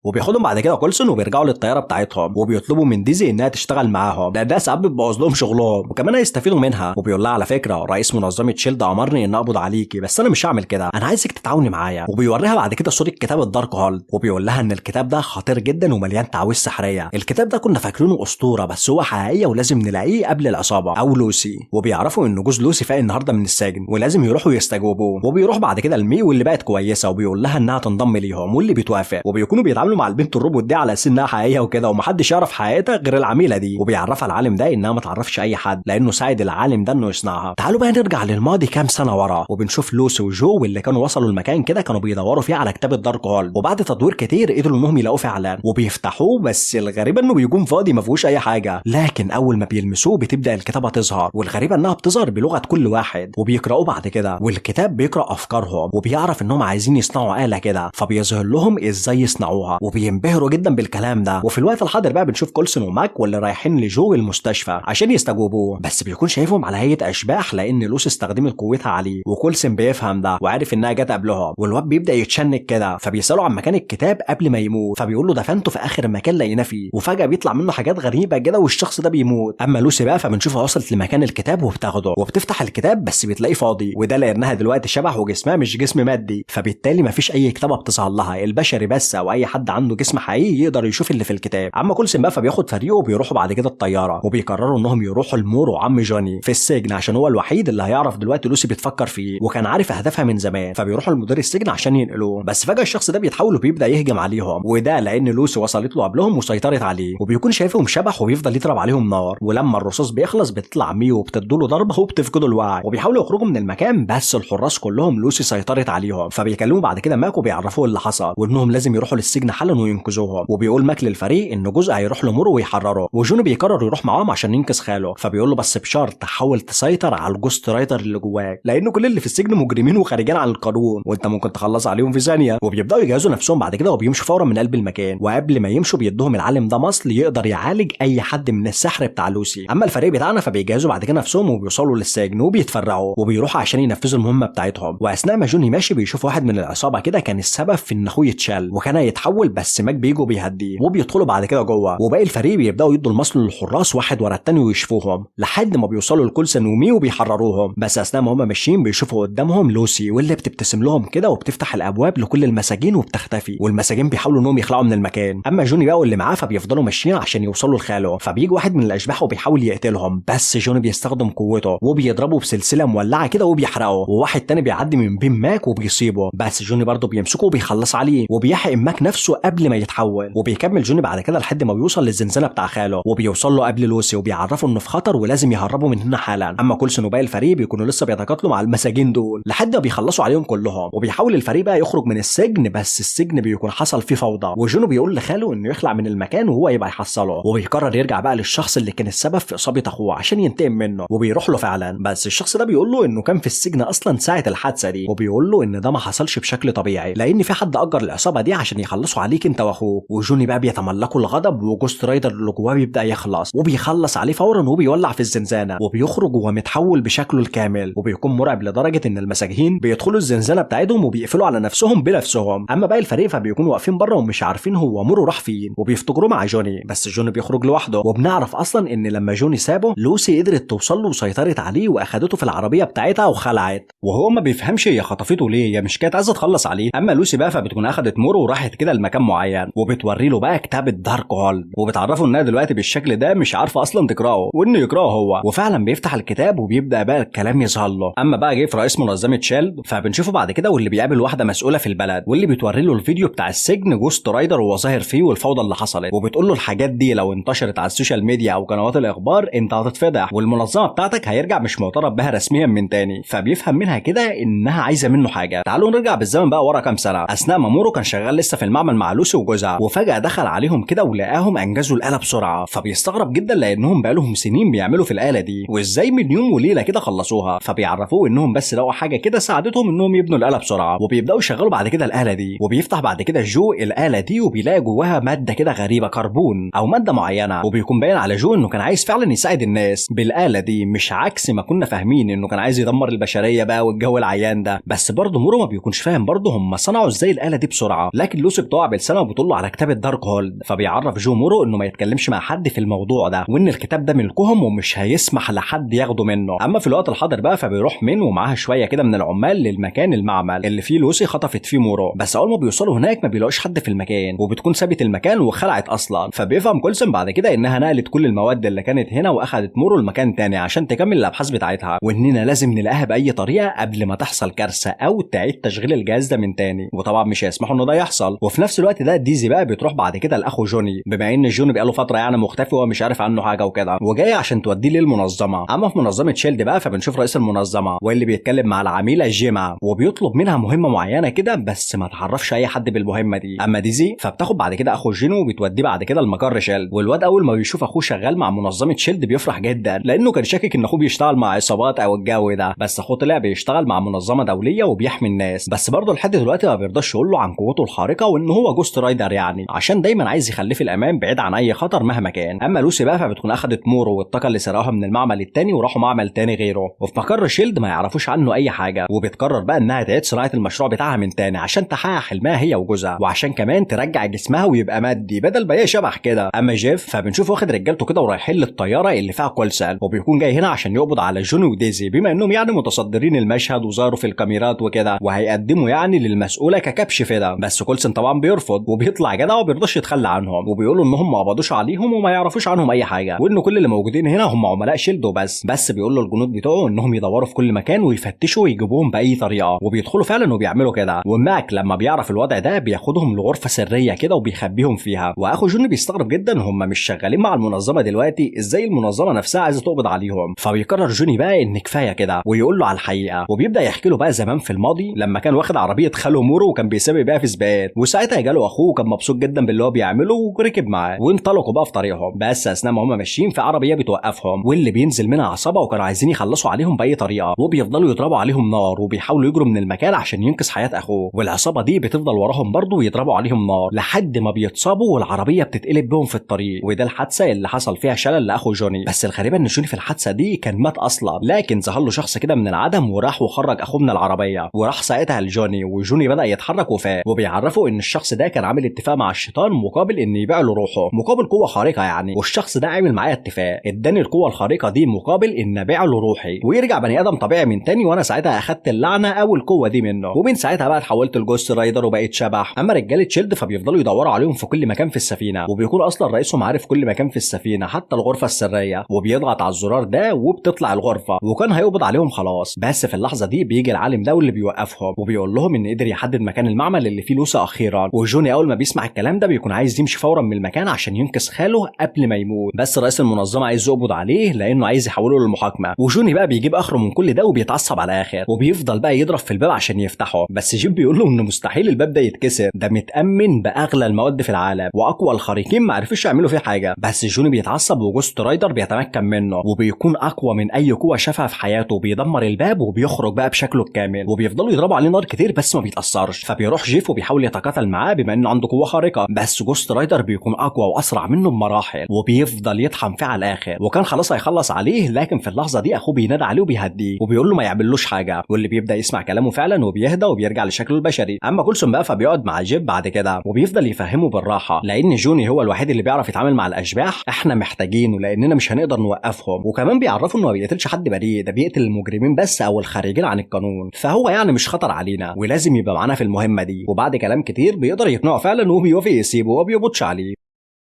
وبياخدهم بعد كده كولسون وبيرجعوا للطياره بتاعتهم، وبيطلبوا من ديزي انها تشتغل معاهم لان ده ساعات بتبوظ لهم شغلهم وكمان هيستفيدوا منها. وبيقول لها على فكرة رئيس منظمة شيلد امرني ان اقبض عليكي، بس انا مش هعمل كده، انا عايزك تتعاوني معايا. وبيوريها بعد كده صوره كتاب الدارك هولد، وبيقول لها ان الكتاب ده خطير جدا ومليان تعاويذ سحريه، الكتاب ده كنا فاكرينه اسطورة بس هو حقيقية ولازم نلاقيه قبل العصابة او لوسي. وبيعرفوا ان جوز لوسي فاق النهارده من السجن ولازم يروحوا يستجوبوه. وبيروح بعد كده لمي واللي بقت كويسة، وبيقول لها انها تنضم ليهم واللي بتوافق. وبيكونوا بيتعاملوا مع البنت الروبوت دي على اساس انها حقيقية وكده، ومحدش يعرف حقيقتها غير العميله دي. وبيعرفها العالم ده انها ما تعرفش اي حد لانه ساعد العالم ده انه يصنعها. تعالوا بقى نرجع للماضي كام سنة ورا، وبنشوف لوسي وجو واللي كانوا وصلوا المكان كده كانوا بيدوروا فيه على كتاب ال Darkhold، وبعد تدوير كتير قدروا انهم يلاقوه فعلا وبيفتحوه، بس الغريب انه بيكون فاضي ما فيهوش اي حاجة. لكن اول ما بيلمسوه بتبدا الكتابة تظهر، والغريبة انها بتظهر بلغه كل واحد، وبيقراوه بعد كده، والكتاب بيقرا افكارهم وبيعرف انهم عايزين يصنعوا آلة كده، فبيظهر لهم ازاي يصنعوها، وبينبهروا جدا بالكلام ده. وفي الوقت الحاضر بقى بنشوف كولسون وماك واللي رايحين لجو المستشفى عشان يستجوبوه، بس بيكون شايفهم على هيئة اشباح لان لوسي استخدمت قوتها عليه، وكولسون بيفهم ده وعارف انها جت قبلهم، والواد بيبدا يتشنج كده، فبيساله عن مكان الكتاب قبل ما يموت، فبيقول له دفنته في اخر مكان لقيناه فيه، وفجاة بيطلع منه حاجات غريبة كده والشخص ده بيموت. اما لوسي بقى فبنشوفها وصلت لمكان الكتاب وبتاخده وبتفتح الكتاب، بس بتلاقيه فاضي، وده لانها دلوقتي شبح وجسمها مش جسم مادي، فبالتالي مفيش اي كتابه بتظهر لها، البشري بس او اي حد عنده جسم حقيقي يقدر يشوف اللي في الكتاب. اما كولسون بقى فبياخد فريقه وبيروحوا بعد كده الطيارة، وبيقرروا انهم يروحوا لمورو عم جوني في السجن عشان هو الوحيد اللي هيعرف دلوقتي لوسي بتفكر فيه وكان عارف اهدافها من زمان، فبيروحوا لمدير السجن عشان ينقلوه، بس فجاة الشخص ده بيتحول وبيبدا يهجم عليهم، وده لان لوسي وصلت له قبلهم وسيطرت عليه، وبيكون شايفهم شبح وبيفضل يضرب عليهم نار، ولما الرصاص بيخلص بتطلع ميو وبتدوله ضربه وبتفقده الوعي، وبيحاولوا يخرجوا من المكان بس الحراس كلهم لوسي سيطرت عليهم، فبيكلموا بعد كده ماك وبيعرفوه اللي حصل وانهم لازم يروحوا للسجن حالا وينقذوهم. وبيقول ماك للفريق ان جزء هيروح لمورو ويحرره، وجوني بيقرر يروح معاهم عشان ينقذ خاله، فبيقول له بس بشرط حاول تسيطر على ال Ghost Rider اللي جواك لان كل اللي في السجن مجرمين وخارجين عن القانون وانت ممكن تخلص عليهم في ثانية. وبيبداوا يجهزوا نفسهم بعد كده وبيمشوا فورا من قلب المكان، وقبل ما يمشوا بيدوهم العالم ده مصل يقدر يعالج اي حد من السحر بتاع لوسي. اما الفريق بتاعنا فبيجهزوا بعد كده نفسهم وبيوصلوا للسجن وبيتفرعوا وبيروحوا عشان ينفذوا المهمة بتاعتهم. واثناء ما جوني ماشي بيشوف واحد من العصابة كده كان السبب في ان اخوه يتشل وكان هيتحول، بس ماك بيجوا بيهديه وبيدخلوا بعد كده جوه، وباقي الفريق بيبداوا يدوا المصل للحراس واحد ورا التاني ويشفوهم لحد ما بيوصلوا لكولسون ومي وبيحرروهم. بس اثناء ما هم ماشيين بيشوفوا قدامهم لوسي واللي بتبتسم لهم كده وبتفتح الابواب لكل المساجين وبتختفي، والمساجين بيحاولوا انهم يخلعوا من المكان. اما جوني بقى واللي معاه فبيفضلوا ماشيين عشان يوصلوا لخاله، فبيجي واحد من الاشباح وبيحاول يقتلهم، بس جوني بيستخدم قوته وبيضربه بسلسلة مولعه كده وبيحرقه، وواحد تاني بيعدي من بين ماك وبيصيبه، بس جوني برضه بيمسكه وبيخلص عليه وبيحقن ماك نفسه قبل ما يتحول. وبيكمل جوني بعد كده لحد ما بيوصل للزنزانه بتاع خاله، وبيوصل له قبل لوسي وبيعرفه انه في خطر ولازم يهربوا من هنا حالا. اما كولسون وباقي الفريق بيكونوا لسه بيتقاتلوا مع المساجين دول لحد ما بيخلصوا عليهم كلهم، وبيحاول الفريق بقى يخرج من السجن، بس السجن بيكون حصل فيه فوضى، وجونو بيقول لخاله انه يخلع من المكان وهو يبقى يحصله، وبيقرر يرجع بقى للشخص اللي كان السبب في اصابه اخوه عشان ينتقم منه، وبيروح له فعلا، بس الشخص ده بيقول له انه كان في السجن اصلا ساعة الحادثة دي، وبيقول له ان ده ما حصلش بشكل طبيعي لان في حد اجر العصابة دي عشان يخلصوا عليك انت واخوك. وجوني بقى بيتملكوا الغضب و Ghost Rider اللي جواه بيبدا يخلص وبيخلص عليه فورا وبيولع في الزنزانة، وبيخرج وهو متحول بشكله الكامل، وبيكون مرعب لدرجة ان المساجين بيدخلوا الزنزانة بتاعتهم وبيقفلوا على نفسهم بنفسهم. اما باقي الفريق فبيكونوا واقفين بره ومش عارفين هو مورو راح فين، وبيفتكروه مع جوني، بس جوني بيخرج لوحده. وبنعرف اصلا ان لما جوني سابه لوسي قدرت توصل له وسيطرت عليه واخدته في العربية بتاعتها وخلعت، وهو ما بيفهمش هي خطفته ليه، هي مش كانت عايزه تخلص عليه. اما لوسي بقى فبتكون اخدت مورو وراحت كده لمكان معين، وبتوري له بقى كتاب ال Darkhold، وبتعرفه انها دلوقتي بالشكل ده مش عارفه اصلا تقراه وانه يقراه هو، وفعلا بيفتح الكتاب وبيبدا بقى الكلام يظهر له. اما بقى جه في رئيس منظمة شيلد فبنشوفه بعد كده واللي بيقابل واحدة مسؤولة في البلد، واللي بتوري له الفيديو بتاع السجن Ghost Rider وهو ظاهر فيه والفوضى اللي حصلت، وبتقول له الحاجات دي لو انتشرت على ال social media او قنوات الاخبار انت هتتفضح والمنظمه بتاعتك هيرجع مش معترف بها رسميا من تاني. فبيفهم منها كده انها عايزه منه حاجة. تعالوا نرجع بالزمن بقى ورا كام سنة، اثناء ما مورو كان شغال لسه في المعمل مع مع لوسي وجوزها، وفجاة دخل عليهم كده ولقاهم انجزوا الاله بسرعة، فبيستغرب جدا لانهم بقالهم سنين بيعملوا في الاله دي وازاي من يوم وليلة كده خلصوها. فبيعرفوه انهم بس لقوا حاجة كده ساعدتهم انهم يبنوا الاله بسرعة، وبيبداوا يشغلوا بعد كده الاله دي. وبيفتح بعد كده جو الاله دي وبيلاقي جواها مادة كده غريبة، كربون او مادة معينة، وبيكون باين على جو انه كان عايز فعلا يساعد الناس بالاله دي، مش عكس ما كنا فاهمين انه كان عايز يدمر البشرية بقى والجو العيان ده. بس برضه مورو ما بيكونش فاهم برضه هم صنعوا ازاي الاله دي بسرعة. لكن لوسي بتقع بلسانه وبتقول له على كتاب الدارك هولد، فبيعرف جو مورو انه ما يتكلمش مع حد في الموضوع ده، وان الكتاب ده ملكهم ومش هيسمح لحد ياخده منه. اما في الوقت الحاضر بقى فبيروح مين ومعاها شوية كده من العمال للمكان المعمل اللي فيه لوسي خطفت فيه مورو، بس اول ما بيوصلوا هناك ما بيلاقوش حد في المكان، وبتكون سابت المكان وخلعت اصلا. فبيفهم كولسون بعد كده انها نقلت كل المواد اللي كانت هنا واخدت مورو لمكان تاني عشان تكمل الابحاث بتاعتها، واننا لازم نلاقيها باي طريقه قبل ما تحصل كارثة او تعيد تشغيل الجهاز ده من تاني، وطبعا مش هيسمحوا انه ده يحصل. وفي نفس الوقت ده ديزي بقى بتروح بعد كده لاخو جوني، بما ان جوني بقاله فترة يعني مختفي وهو مش عارف عنه حاجة وكده، وجاي عشان توديه للمنظمة. اما في منظمة شيلد بقى فبنشوف رئيس المنظمة واللي بيتكلم مع العميله جيما وبيطلب منها مهمة معينة كده، بس ما تعرفش اي حد بالمهمه دي. اما ديزي فبتاخد بعد كده اخو جينو وبتوديه بعد كده المقر شيلد، والواد اول ما بيشوف اخوه شغال مع منظمة شيلد بيفرح جدا، لانه كان شاكك ان اخوه بيشتغل مع عصابات او الجو ده، بس اخوه طلع بيشتغل مع منظمة دولية وبيحمي الناس. بس برضه لحد دلوقتي ما بيرضاش يقول له عن قوته الخارقة وان هو جوست رايدر يعني، عشان دايما عايز يخليه في الامان بعيد عن اي خطر مهما كان. اما لوسي بقى فبتكون اخدت مورو والطاقة اللي سرقوها من المعمل التاني وراحوا معمل تاني غيره، وفي مقر شيلد ما يعرفوش عنه اي حاجة، وبتقرر بقى انها تعيد صناعة المشروع بتاعها من تاني عشان تحقق حلمها هي وجوزها، وعشان كمان ترجع جسمها ويبقى مادي بدل ما هي شبح كده. اما جيف فبنشوف واخد رجالته كده ورايحين للطياره اللي فيها كولسال، وبيكون جاي هنا عشان يقبض على جوني وديزي بما انهم يعني متصدرين المشهد وظهروا في الكاميرات وكده، وهيقدموا يعني للمسؤوله ككبش فدا. بس كولسن طبعا بيرفض وبيطلع جدع وبيرضاش يتخلى عنهم، وبيقولوا انهم ما قبضوش عليهم وما يعرفوش عنهم اي حاجة، وان كل اللي موجودين هنا هم عملاء شيلد وبس. بس بيقول له الجنود بتوعه انهم يدوروا في كل مكان ويفتشوا ويجيبوهم باي طريقه، وبيدخلوا فعلا وبيعملوا كده. وماك لما بيعرف الوضع ده بياخدهم لغرفة سرية كده وبيخبيهم فيها، واخو جوني بيستغرب جدا هم مش شغالين مع المنظمة دلوقتي، ازاي المنظمة نفسها عايزه تقبض عليهم. فبيقرر جوني بقى ان كفاية كده ويقول له على الحقيقة، وبيبدا يحكي له بقى زمان في الماضي لما كان واخد عربية خاله مورو وكان بيسابق بيها في سباقات، وساعتها جاله اخوه وكان مبسوط جدا باللي هو بيعمله وركب معاه وانطلقوا بقى في طريقهم. بس اثناء ما هم ماشيين في عربية بتوقفهم واللي بينزل منها عصابة وكانوا عايزين يخلصوا عليهم باي طريقه، وبيفضلوا يضربوا عليهم نار وبيحاولوا يجروا من المكان عشان ينقذ حياة اخوه، والعصابه دي بتفضل وراهم برضه ويضربوا عليهم نار لحد ما بيتصابوا والعربية بتتقلب بهم في الطريق. وده الحادثة اللي حصل فيها شلل لاخو جوني. بس الغريبة ان جوني في الحادثة دي كان مات اصلا، لكن ظهر له شخص كده من العدم وراح وخرج اخوه من العربية، وراح ساعتها لجوني وجوني بدا يتحرك وفاق. وبيعرفوا ان الشخص ده كان عامل اتفاق مع الشيطان مقابل ان يبيع له روحه مقابل قوة خارقة يعني، والشخص ده عامل معايا اتفاق اداني القوة الخارقة دي مقابل ان ابيع له روحي ويرجع بني ادم طبيعي من تاني، وانا ساعتها اخدت اللعنة او القوة دي منه، ومن ساعتها بقى اتحولت لجوست رايدر وبقيت شبح. اما رجاله شيلد فبيفضلوا يدوروا عليهم في كل مكان في السفينة، وبيكون اصلا رئيسهم عارف كل مكان في السفينة حتى الغرفة السرية، وبيضغط على الزرار ده وبتطلع الغرفة، وكان هيقبض عليهم خلاص. بس في اللحظة دي بيجي العالم ده واللي بيوقفهم وبيقول لهم ان قدر يحدد مكان المعمل اللي فيه لوسا اخيرا. وجوني اول ما بيسمع الكلام ده بيكون عايز يمشي فورا من المكان عشان ينقذ خاله قبل ما يموت، بس رئيس المنظمة عايز يقبض عليه لانه عايز يحوله للمحاكمه. وجوني بقى بيجيب اخره من كل ده وبيتعصب على الاخر، وبيفضل بقى يضرب في الباب عشان يفتحه، بس جيب بيقول له انه مستحيل الباب ده يتكسر، ده متامن باغلى المواد في العالم واقوى الخارقين ما عرفوش يعملوا فيه حاجة. بس جوني بيتعصب وجوست رايدر بيتمكن منه وبيكون اقوى من اي قوة شافها في حياته، بيدمر الباب وبيخرج بقى بشكله الكامل، وبيفضلوا يضربوا عليه نار كتير بس ما بيتاثرش. فبيروح جيف وبيحاول يتقاتل معاه بما انه عنده قوة خارقة، بس جوست رايدر بيكون اقوى واسرع منه بمراحل وبيفضل يطحن فيه على الاخر، وكان خلاص هيخلص عليه، لكن في اللحظة دي اخوه بينادى عليه وبيهديه وبيقول له ما يعملوش حاجة، واللي بيبدا يسمع كلامه فعلا وبيهدى وبيرجع لشكله البشري. اما كولسون بقى فبيقعد مع جيب بعد كده وبيفضل يفهمه بالراحة، لان جوني هو الوحيد اللي بيعرف يتعامل مع الاشباح، احنا محتاجينه لاننا مش هنقدر نوقفهم. وكمان بيعرفوا انه ما بيقتلش حد بريء، ده بيقتل المجرمين بس او الخارجين عن القانون، فهو يعني مش خطر علينا ولازم يبقى معانا في المهمة دي. وبعد كلام كتير بيقدر يقنعه فعلا وبيوافق يسيبه وما بيقبضش عليه.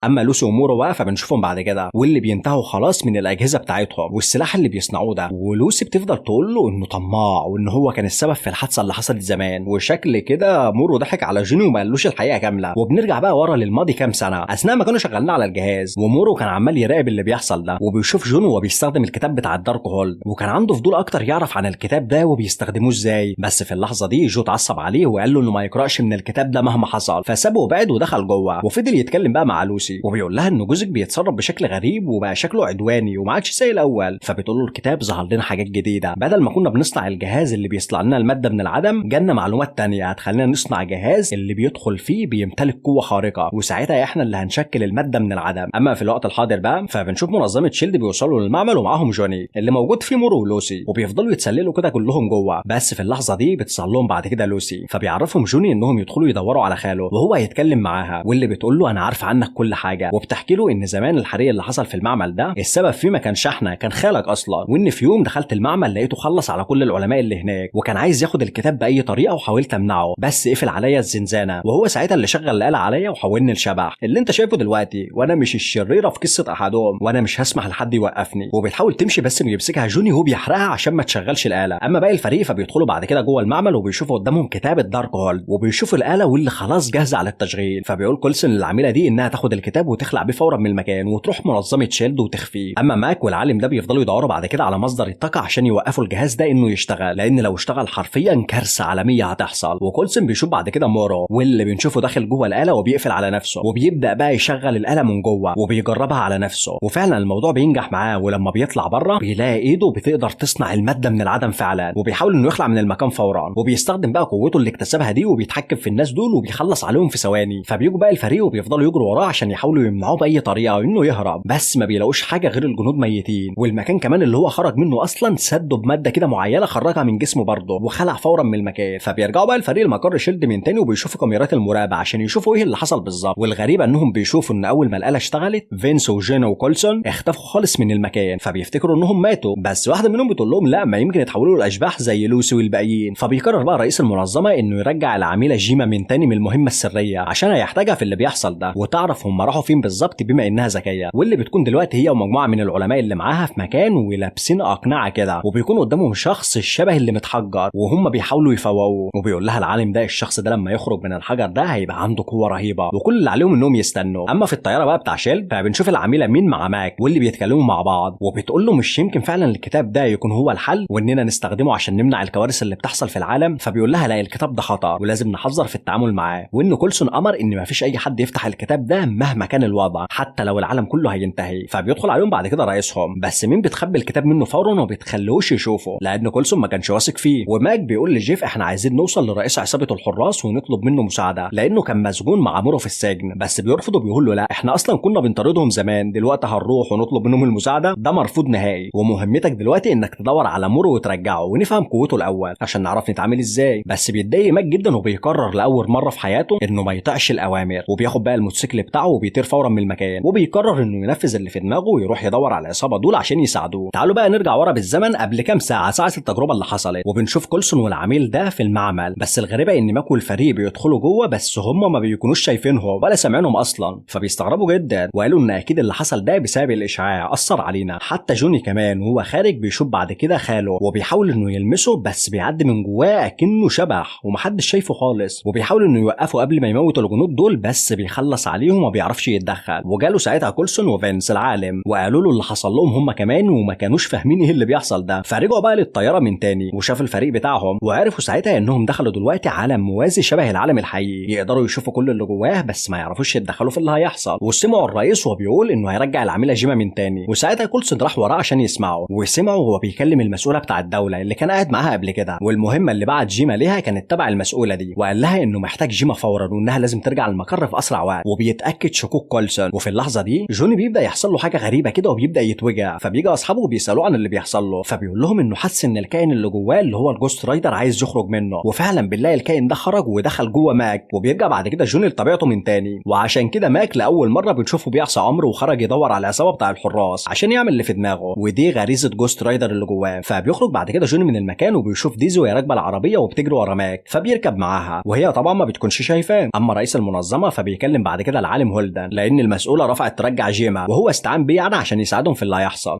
اما لوسي ومورو بقى فبنشوفهم بعد كده واللي بينتهوا خلاص من الاجهزة بتاعتهم والسلاح اللي بيصنعوه ده، ولوسي بتفضل تقول له انه طماع وان هو كان السبب في الحادثة اللي حصلت زمان، وشكل كده مورو ضحك على جوني وما قالوش الحقيقة كاملة. وبنرجع بقى ورا للماضي كام سنة اثناء ما كانوا شغالين على الجهاز، ومورو كان عمال يراقب اللي بيحصل ده وبيشوف جون وهو بيستخدم الكتاب بتاع الدارك هولد، وكان عنده فضول اكتر يعرف عن الكتاب ده وبيستخدموه ازاي. بس في اللحظة دي جو اتعصب عليه وقال له انه ما يقراش من الكتاب ده مهما حصل، فسابه وبعد ودخل جوه وفضل يتكلم بقى مع لوسي وبيقول لها ان جوزك بيتصرف بشكل غريب وبقى شكله عدواني وما عادش زي الاول. فبتقول له الكتاب ظهر لنا حاجات جديدة، بدل ما كنا بنصنع الجهاز اللي بيصنع لنا المادة من العدم جالنا معلومات تانية هتخلينا نصنع جهاز اللي بيدخل فيه بيمتلك قوة خارقة، وساعتها احنا اللي هنشكل المادة من العدم. اما في الوقت الحاضر بقى فبنشوف منظمة شيلد بيوصلوا للمعمل ومعاهم جوني اللي موجود فيه مورو ولوسي، وبيفضلوا يتسللوا كده كلهم جوه. بس في اللحظة دي بتصل لهم بعد كده لوسي، فبيعرفهم جوني انهم يدخلوا يدوروا على خاله وهو هيتكلم معاها، واللي بتقول له انا عارفه عنك كل حاجة، وبتحكي له ان زمان الحريق اللي حصل في المعمل ده السبب فيه ما كانش احنا، كان خالك اصلا، وان في يوم دخلت المعمل لقيته خلص على كل العلماء اللي هناك وكان عايز ياخد الكتاب باي طريقه وحاولت امنعه بس قفل عليا الزنزانة، وهو ساعتها اللي شغل الاله عليا وحولني لشبح اللي انت شايفه دلوقتي، وانا مش الشريرة في قصة احدهم وانا مش هسمح لحد يوقفني. وبتحاول تمشي بس بيمسكها جوني وهو بيحرقها عشان ما تشغلش الاله. اما باقي الفريق فبيدخلوا بعد كده جوه المعمل وبيشوفوا قدامهم كتاب الدارك هولد وبيشوفوا الاله واللي خلاص جاهزة على التشغيل. فبيقول كولسون للعميله دي انها تاخد الكتاب وتخلع بيه فورا من المكان وتروح منظمة شيلد وتخفيه. اما ماك والعالم ده بيفضلوا يدوروا بعد كده على مصدر الطاقة عشان يوقفوا الجهاز ده انه يشتغل، لان لو اشتغل حرفيا كارثة عالمية هتحصل. وكولسون بيشوف بعد كده مورو واللي بنشوفه داخل جوه الاله وبيقفل على نفسه وبيبدا بقى يشغل الاله من جوه وبيجربها على نفسه، وفعلا الموضوع بينجح معاه. ولما بيطلع بره بيلاقي ايده بتقدر تصنع المادة من العدم فعلا، وبيحاول انه يخلع من المكان فورا، وبيستخدم بقى قوته اللي اكتسبها دي وبيتحكم في الناس دول وبيخلص عليهم في ثواني. فبيجوا بقى الفريق وبيفضلوا يجروا وراه عشان يحاولوا يمنعوه باي طريقه انه يهرب، بس ما بيلاقوش حاجة غير الجنود ميتين، والمكان كمان اللي هو خرج منه اصلا سده بمادة كده معينة خرجها من جسمه برضه وخلع فورا من المكان. فبيرجعوا بقى الفريق لمقر شيلد من تاني وبيشوفوا كاميرات المراقبة عشان يشوفوا ايه اللي حصل بالظبط. والغريب انهم بيشوفوا ان اول ما الاله اشتغلت فينس وجينا وكولسون اختفوا خالص من المكان، فبيفتكروا انهم ماتوا، بس واحدة منهم بتقول لهم لا ما يمكن يتحولوا لاشباح زي لوسي والباقيين. فبيقرر بقى رئيس المنظمة انه يرجع العميله جيما من تاني من المهمة السرية عشان هيحتاجها في اللي بيحصل ده، وتعرف هم راحوا فين بالظبط بما انها ذكية، واللي بتكون دلوقتي هي ومجموعة من العلماء اللي معاها في مكان ولابسين اقنعه كده، وبيكون قدامهم شخص الشبه اللي متحجر وهم بيحاولوا يفوقوه، وبيقول لها العالم ده الشخص ده لما يخرج من الحجر ده هيبقى عنده قوة رهيبة وكل اللي عليهم انهم يستنوا. اما في الطيارة بقى بتاع شيلد فبنشوف العميله مين مع ماك واللي بيتكلموا مع بعض، وبتقول له مش يمكن فعلا الكتاب ده يكون هو الحل واننا نستخدمه عشان نمنع الكوارث اللي بتحصل في العالم. فبيقول لها لا الكتاب ده خطر ولازم نحذر في التعامل معاه، وان كولسون امر ان مفيش اي حد يفتح الكتاب ده مهما كان الوضع حتى لو العالم كله هينتهي. فبيدخل عليهم بعد كده رئيسهم، بس مين بتخبي الكتاب منه فورا وما بتخلوش يشوفه لان كولسون ما كانش واثق فيه. وماك بيقول لجيف احنا عايزين نوصل لرئيس عصابة الحراس ونطلب منه مساعدة لانه كان مسجون مع مورو في السجن، بس بيرفض وبيقول له لا احنا اصلا كنا بنطاردهم زمان، دلوقتي هنروح ونطلب منهم المساعدة ده مرفوض نهائي، ومهمتك دلوقتي انك تدور على مورو وترجعه ونفهم قوته الاول عشان نعرف نتعامل ازاي. بس بيتضايق ماك جدا وبيقرر لاول مرة في حياته انه ما يطيعش الاوامر، وبياخد بقى الموتوسيكل بتاعه وبيطير فورا من المكان، وبيقرر انه ينفذ اللي في دماغه ويروح يدور على العصابة دول عشان يساعدوه. تعالوا بقى نرجع ورا بالزمن قبل كام ساعة، ساعة التجربة اللي حصلت، وبنشوف كولسون والعميل ده في المعمل. بس الغريبة ان ماك والفريق بيدخلوا جوه بس هم ما بيكونوش شايفينهم ولا سامعينهم اصلا، فبيستغربوا جدا وقالوا ان اكيد اللي حصل ده بسبب الاشعاع اثر علينا. حتى جوني كمان وهو خارج بيشوف بعد كده خاله وبيحاول انه يلمسه بس بيعدي من جواه اكنه شبح ومحدش شايفه خالص، وبيحاول انه يوقفه قبل ما يموت الجنود دول بس بيخلص عليهم وما بيعرفش يتدخل. وجاله ساعتها كولسون وفينس العالم وقالوا له اللي حصل لهم هم كمان وما كانوش فاهمين ايه اللي بيحصل ده. فرجعوا بقى للطياره من تاني وشاف الفريق بتاعهم وعرفوا ساعتها انهم دخلوا دلوقتي عالم موازي شبه العالم الحقيقي، يقدروا يشوفوا كل اللي جواه بس ما يعرفوش يتدخلوا في اللي هيحصل. وسمعوا الرئيس وهو بيقول انه هيرجع العميله جيما من تاني، وساعتها كولسون راح وراه عشان يسمعه، وسمعوا وهو بيكلم المسؤولة بتاع الدولة اللي كان قاعد معاها قبل كده، والمهمه اللي بعت جيما ليها كانت تبع المسؤولة دي، وقال لها انه محتاج جيما فورا وانها لازم ترجع المقر في اسرع وقت. وبيتاكد شكوك كولسون. وفي اللحظة دي جوني بيبدا يحصل له حاجة غريبة كده وبيبدا يتوجع، فبيجي اصحابه وبيسالوه عن اللي بيحصل له، فبيقول لهم انه حس ان الكائن اللي جواه اللي هو الجوست رايدر عايز يخرج منه، وفعلا بالله الكائن ده خرج ودخل جوه ماك. وبيرجع بعد كده جوني لطبيعته من تاني، وعشان كده ماك لاول مرة بنشوفه بيعصى امره وخرج يدور على العصابة بتاع الحراس عشان يعمل اللي في دماغه، ودي غريزة جوست رايدر اللي جواه. فبيخرج بعد كده جوني من المكان وبيشوف ديزي وهي راكبه العربية وبتجري ورا ماك، فبيركب معاها وهي طبعا ما بتكونش شايفاه. اما رئيس المنظمة فبيكلم بعد كده العالم هولدن هولدن لان المسؤولة رفعت ترجع جيما، وهو استعان بيه يعني عشان يساعدهم في اللي هيحصل.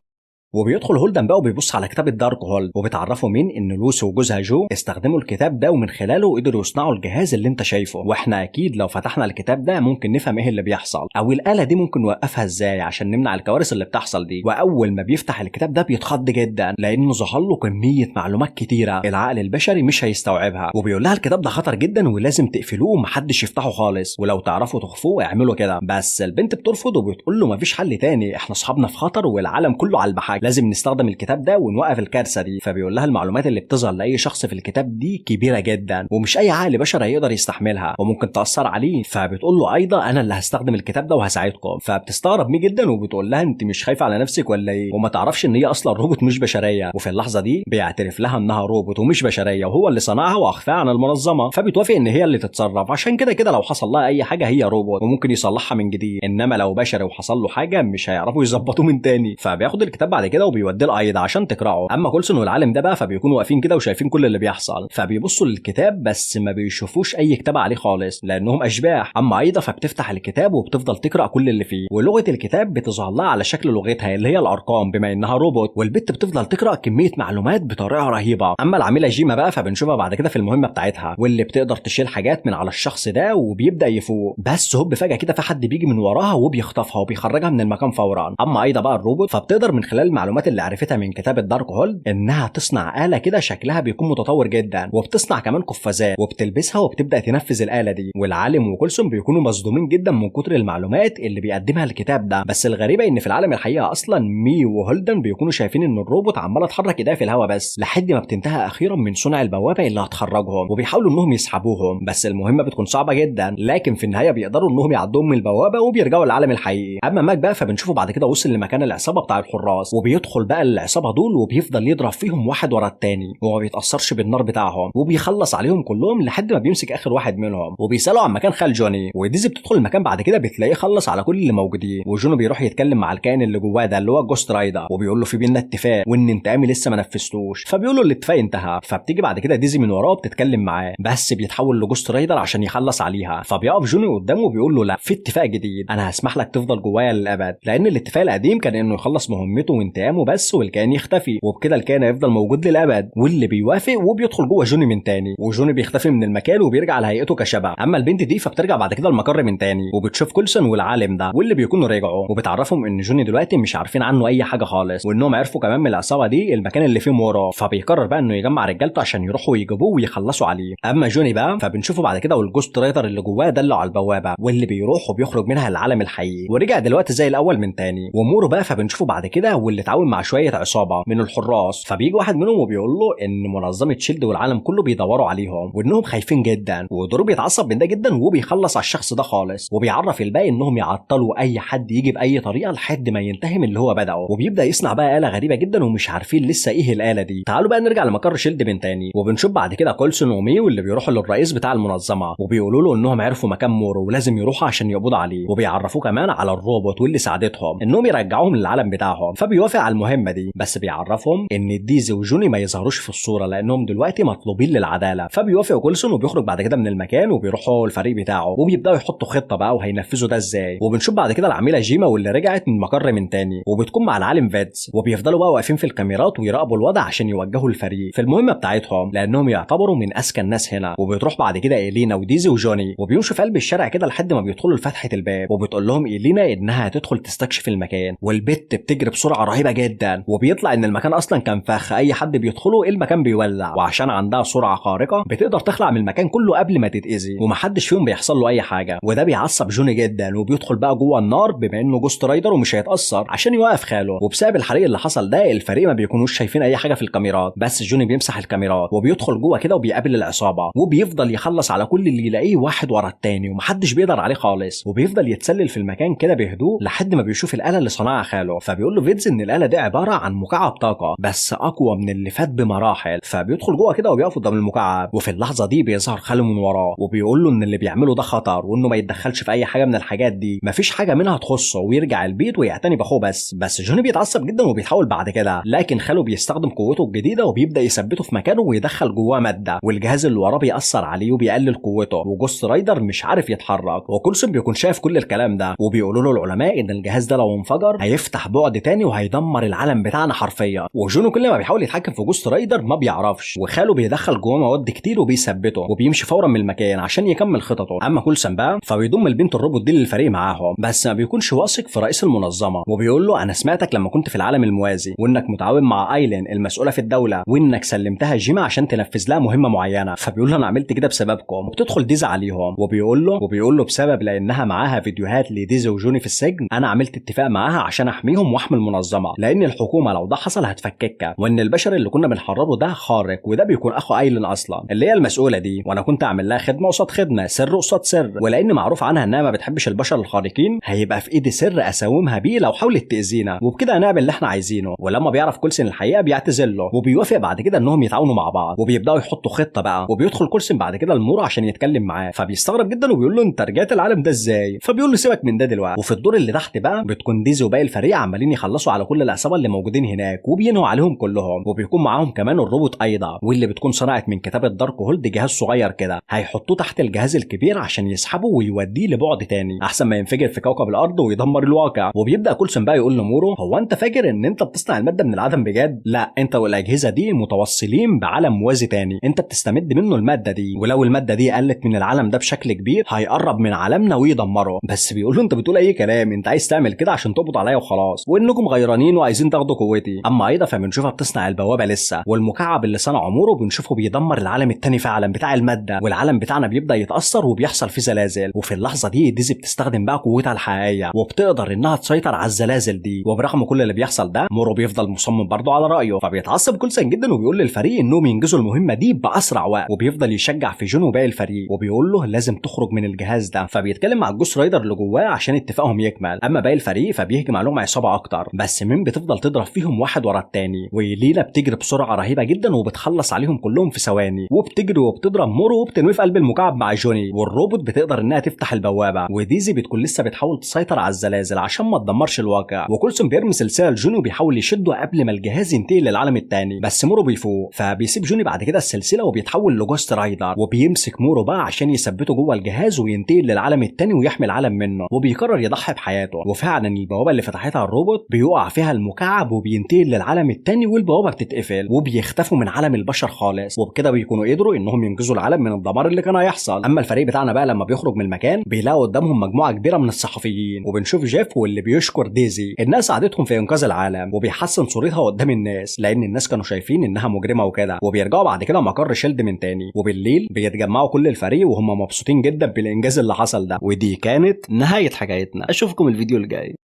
وبيدخل هولدن بقى وبيبص على كتاب الدارك هولد، وبتعرفوا مين ان لوسي وجوزها جو استخدموا الكتاب ده ومن خلاله قدروا يصنعوا الجهاز اللي انت شايفه، واحنا اكيد لو فتحنا الكتاب ده ممكن نفهم ايه اللي بيحصل او الاله دي ممكن نوقفها ازاي عشان نمنع الكوارث اللي بتحصل دي. واول ما بيفتح الكتاب ده بيتخض جدا لانه ظهر له كمية معلومات كتيرة العقل البشري مش هيستوعبها، وبيقول لها الكتاب ده خطر جدا ولازم تقفلوه ومحدش يفتحه خالص، ولو تعرفوا تخفوه اعملوا كده. بس البنت بترفض وبتقول له مفيش حل تاني، احنا اصحابنا في خطر والعالم كله على البحاج، لازم نستخدم الكتاب ده ونوقف الكارثة دي. فبيقول لها المعلومات اللي بتظهر لاي شخص في الكتاب دي كبيرة جدا ومش اي عقل بشري هيقدر يستحملها وممكن تاثر عليه. فبتقول له ايضا انا اللي هستخدم الكتاب ده وهساعدكم. فبتستغرب مي جدا وبتقول لها انت مش خايفة على نفسك ولا ايه، وما تعرفش ان هي اصلا روبوت مش بشرية. وفي اللحظة دي بيعترف لها انها روبوت ومش بشرية وهو اللي صنعها واخفاها عن المنظمة، فبتوافق ان هي اللي تتصرف عشان كده كده لو حصل لها اي حاجة هي روبوت وممكن يصلحها من جديد، انما لو بشري وحصل له حاجة مش هيعرفوا يظبطوه من تاني. فبياخد الكتاب بعد كده وبيوديه لايدا عشان تقراه. اما كولسون والعالم ده بقى فبيكونوا واقفين كده وشايفين كل اللي بيحصل، فبيبصوا للكتاب بس ما بيشوفوش اي كتاب عليه خالص لانهم اشباح. اما ايدا فبتفتح الكتاب وبتفضل تقرا كل اللي فيه، ولغة الكتاب بتظهر لها على شكل لغتها اللي هي الارقام بما انها روبوت، والبت بتفضل تقرا كمية معلومات بطريقة رهيبة. اما العميله جيما بقى فبنشوفها بعد كده في المهمة بتاعتها واللي بتقدر تشيل حاجات من على الشخص ده وبيبدا يفوق، بس هوب فجاة كده في حد بيجي من وراها وبيخطفها وبيخرجها من المكان فورا. اما ايدا بقى الروبوت فبتقدر من خلال المعلومات اللي عرفتها من كتاب الدارك هولد انها تصنع آلة كده شكلها بيكون متطور جدا، وبتصنع كمان قفازات وبتلبسها وبتبدا تنفذ الآلة دي. والعالم وكولسون بيكونوا مصدومين جدا من كتر المعلومات اللي بيقدمها الكتاب ده. بس الغريبة ان في العالم الحقيقة اصلا مي وهولدن بيكونوا شايفين ان الروبوت عماله تحرك ايديها في الهواء بس، لحد ما بتنتهي اخيرا من صنع البوابة اللي هتخرجهم، وبيحاولوا انهم يسحبوهم بس المهمة بتكون صعبة جدا، لكن في النهاية بيقدروا انهم يعدوهم من البوابة وبيرجعوا للعالم الحقيقي. اما ماك بقى فبنشوفه بعد كده وصل لمكان العصابة بتاع الحراس، وبيدخل بقى العصابة دول وبيفضل يضرب فيهم واحد ورا التاني وما بيتاثرش بالنار بتاعهم وبيخلص عليهم كلهم لحد ما بيمسك اخر واحد منهم وبيساله عن مكان خال جوني. وديزي بتدخل المكان بعد كده بتلاقيه خلص على كل اللي موجودين، وجوني بيروح يتكلم مع الكائن اللي جواه ده اللي هو جوست رايدر وبيقول له في بينا اتفاق وان انتقامي لسه ما نفذتوش، فبيقول له الاتفاق انتهى. فبتيجي بعد كده ديزي من وراه بتتكلم معاه بس بيتحول لجوست رايدر عشان يخلص عليها، فبيقف جوني قدامه وبيقول له لا، في اتفاق جديد، انا هسمح لك تفضل جوايا للابد، لان الاتفاق القديم كان انه يخلص مهمته وانتقامه بس والكائن يختفي، وبكده الكائن هيفضل موجود للابد. واللي بيوافق وبيدخل جوه جوني من تاني، وجوني بيختفي من المكان وبيرجع لهيئته كشبح. اما البنت دي فبترجع بعد كده المقر من تاني وبتشوف كولسون والعالم ده واللي بيكونوا رجعوا، وبتعرفهم ان جوني دلوقتي مش عارفين عنه اي حاجة خالص، وانهم عرفوا كمان من العصابة دي المكان اللي فيه مورا، فبيقرر بقى انه يجمع رجالته عشان يروحوا يجيبوه ويخلصوا عليه. اما جوني بقى فبنشوفه بعد كده والجوست رايدر اللي جواه دله على البوابة واللي بيروح وبيخرج منها العالم الحقيقي، ورجع دلوقتي زي الاول من تاني. ومورو بقى فبنشوفه بعد كده واللي اتعاون مع شوية عصابة من الحراس، فبيجي واحد منهم وبيقول له ان منظمة شيلد والعالم كله بيدوروا عليهم وانهم خايفين جدا، ودورو بيتعصب من ده جدا وبيخلص على الشخص ده خالص، وبيعرف الباقي انهم يعطلوا اي حد يجي باي طريقه لحد ما ينتهي من اللي هو بدأه. وبيبدا يصنع بقى آلة غريبة جدا ومش عارفين لسه ايه الآلة دي. تعالوا بقى نرجع لمقر شيلد من تاني، وبنشوف بعد كده كولسون ومي واللي بيروحوا للرئيس بتاع المنظمة وبيقولوا له انهم عرفوا مكان مورو ولازم يروحوا عشان يقبضوا عليه، وبيعرفوه كمان على الروبوت واللي ساعدتهم انهم يرجعوهم للعالم بتاعهم، فبيوافق على المهمة دي، بس بيعرفهم ان ديزي وجوني ما يظهروش في الصورة لانهم دلوقتي مطلوبين للعدالة. فبيوافق كولسون وبيخرج بعد كده من المكان وبيروحوا الفريق بتاعه وبيبداوا يحطوا خطه بقى وهينفذوا ده ازاي. وبنشوف بعد كده العميله جيما واللي رجعت من مقر من تاني وبتكون مع العالم فيتز، وبيفضلوا بقى واقفين في الكاميرات ويراقبوا الوضع عشان يوجهوا الفريق في المهمة بتاعتهم لانهم يعتبروا من اذكى الناس هنا. وبتروح بعد كده إيلينا وديزي وجوني وبيمشوا في قلب الشارع كده لحد ما بيدخلوا لفتحه الباب، وبتقول لهم إيلينا انها هتدخل تستكشف المكان، والبت بتجري بسرعة رهيبة جدا، وبيطلع ان المكان اصلا كان فخ اي حد بيدخله المكان بيولع، وعشان عندها سرعة خارقة بتقدر تخلع من المكان كله قبل ما تتاذي ومحدش فيهم بيحصل له اي حاجة. وده بيعصب جوني جدا وبيدخل بقى جوه النار بما انه جوست رايدر ومش هيتاثر عشان يوقف خاله. وبسبب الحريق اللي حصل ده الفريق ما بيكونوش شايفين اي حاجة في الكاميرات، بس جوني بيمسح الكاميرات وبيدخل جوه كده وبيقابل العصابة وبيفضل يخلص على كل اللي يلاقيه واحد ورا التاني ومحدش بيقدر عليه خالص، وبيفضل يتسلل في المكان كده بهدوء لحد ما بيشوف الاله اللي صنعها خاله. فبيقول له فيتز ان الاله الاله دي عبارة عن مكعب طاقة بس اقوى من اللي فات بمراحل. فبيدخل جوه كده وبيقف قدام المكعب، وفي اللحظة دي بيظهر خاله من وراه وبيقول له ان اللي بيعمله ده خطر وانه ما يتدخلش في اي حاجة من الحاجات دي، مفيش حاجة منها تخصه، ويرجع البيت ويعتني باخوه بس. جوني بيتعصب جدا وبيتحول بعد كده، لكن خاله بيستخدم قوته الجديدة وبيبدا يثبته في مكانه ويدخل جواه مادة، والجهاز اللي وراه بيأثر عليه وبيقلل قوته، وجوست رايدر مش عارف يتحرك. وكولسون بيكون شايف كل الكلام ده، وبيقولوا له العلماء ان الجهاز ده لو انفجر هيفتح بعد تاني وهيدمر العالم بتاعنا حرفيا. وجونو كل ما بيحاول يتحكم في جوست رايدر ما بيعرفش، وخاله بيدخل جواه مواد كتير وبيثبته وبيمشي فورا من المكان عشان يكمل خططه. اما كولسون بقى فبيضم البنت الروبوت دي للفريق معاهم، بس ما بيكونش واثق في رئيس المنظمة، وبيقول له انا سمعتك لما كنت في العالم الموازي وانك متعاون مع ايلين المسؤولة في الدولة وانك سلمتها جيما عشان تنفذ لها مهمة معينة. فبيقول له انا عملت كده بسببكم. وبتدخل ديزي عليهم وبيقول له بسبب لانها معاها فيديوهات لديزي وجوني في السجن انا عملت اتفاق معاها عشان احميهم واحمي المنظمة، لان الحكومة لو ده حصل هتفككها، وان البشر اللي كنا بنحرره ده خارق، وده بيكون اخو ايلين اصلا اللي هي المسؤولة دي، وانا كنت اعمل لها خدمة قصاد خدمة، سر قصاد سر، ولان معروف عنها انها ما بتحبش البشر الخارقين هيبقى في ايدي سر اساومها بيه لو حاولت تاذينا، وبكده هنعمل اللي احنا عايزينه. ولما بيعرف كولسن الحقيقة بيعتذر له وبيوافق بعد كده انهم يتعاونوا مع بعض، وبيبداوا يحطوا خطه بقى. وبيدخل كولسن بعد كده المورو عشان يتكلم معاه، فبيستغرب جدا وبيقول له انت رجعت العالم ده ازاي؟ فبيقول له سيبك من ده دلوقتي. وفي الدور اللي تحت بقى بتكون ديزي وباقي الفريق عمالين يخلصوا على كل العصابة اللي موجودين هناك وبينهوا عليهم كلهم، وبيكون معاهم كمان الروبوت ايضا واللي بتكون صنعت من كتابه دارك هولد جهاز صغير كده هيحطوه تحت الجهاز الكبير عشان يسحبه ويوديه لبعد تاني احسن ما ينفجر في كوكب الارض ويدمر الواقع. وبيبدا كولسون بقى يقول لمورو هو انت فاكر ان انت بتصنع المادة من العدم بجد؟ لا، انت والاجهزة دي متوصلين بعالم موازي تاني انت بتستمد منه المادة دي، ولو المادة دي قلت من العالم ده بشكل كبير هيقرب من عالمنا ويدمره. بس بيقول له انت بتقول اي كلام، انت عايز تعمل كده عشان تقبض عليا وخلاص، وانكم غيرانين وعايزين تاخدوا قوتي. اما ايضا فبنشوفها بتصنع البوابة لسه، والمكعب اللي صنعه مورو بنشوفه بيدمر العالم التاني فعلا بتاع المادة، والعالم بتاعنا بيبدا يتاثر وبيحصل فيه زلازل. وفي اللحظة دي ديزي بتستخدم بقى قوتها الحقيقية وبتقدر انها تسيطر على الزلازل دي. وبرغم كل اللي بيحصل ده مورو بيفضل مصمم برضه على رايه، فبيتعصب كولسن جدا وبيقول للفريق انهم ينجزوا المهمة دي باسرع وقت، وبيفضل يشجع في جون وباقي الفريق وبيقول له لازم تخرج من الجهاز ده. فبيتكلم مع الجوست رايدر اللي جواه عشان اتفاقهم يكمل. اما باقي الفريق فبيهجم عليهم عصابة اكتر، بس مين بتفضل تضرب فيهم واحد ورا التاني، ولينا بتجري بسرعة رهيبة جدا وبتخلص عليهم كلهم في ثواني، وبتجري وبتضرب مورو وبتنوي في قلب المكعب مع جوني، والروبوت بتقدر انها تفتح البوابة، وديزي بتكون لسه بتحاول تسيطر على الزلازل عشان ما تدمرش الواقع. وكولسون بيرمي سلسلة لجوني وبيحاول يشده قبل ما الجهاز ينتقل للعالم التاني، بس مورو بيفوق فبيسيب جوني بعد كده السلسلة وبيتحول لجوست رايدر، وبيمسك مورو بقى عشان يثبته جوه الجهاز وينتقل للعالم التاني ويحمي العالم منه، وبيقرر يضحي بحياته. وفعلا البوابة اللي فتحتها الروبوت بيقع فيها المكعب وبينتقل للعالم التاني والبوابه بتتقفل وبيختفوا من عالم البشر خالص، وبكده بيكونوا قدروا انهم ينقذوا العالم من الدمار اللي كان هيحصل. اما الفريق بتاعنا بقى لما بيخرج من المكان بيلاقوا قدامهم مجموعة كبيرة من الصحفيين، وبنشوف جيف واللي بيشكر ديزي انها ساعدتهم في انقاذ العالم وبيحسن صورتها قدام الناس لان الناس كانوا شايفين انها مجرمه وكده. وبيرجعوا بعد كده مقر شيلد من تاني، وبالليل بيتجمعوا كل الفريق وهم مبسوطين جدا بالانجاز اللي حصل ده. ودي كانت نهاية حكايتنا، اشوفكم الفيديو الجاي.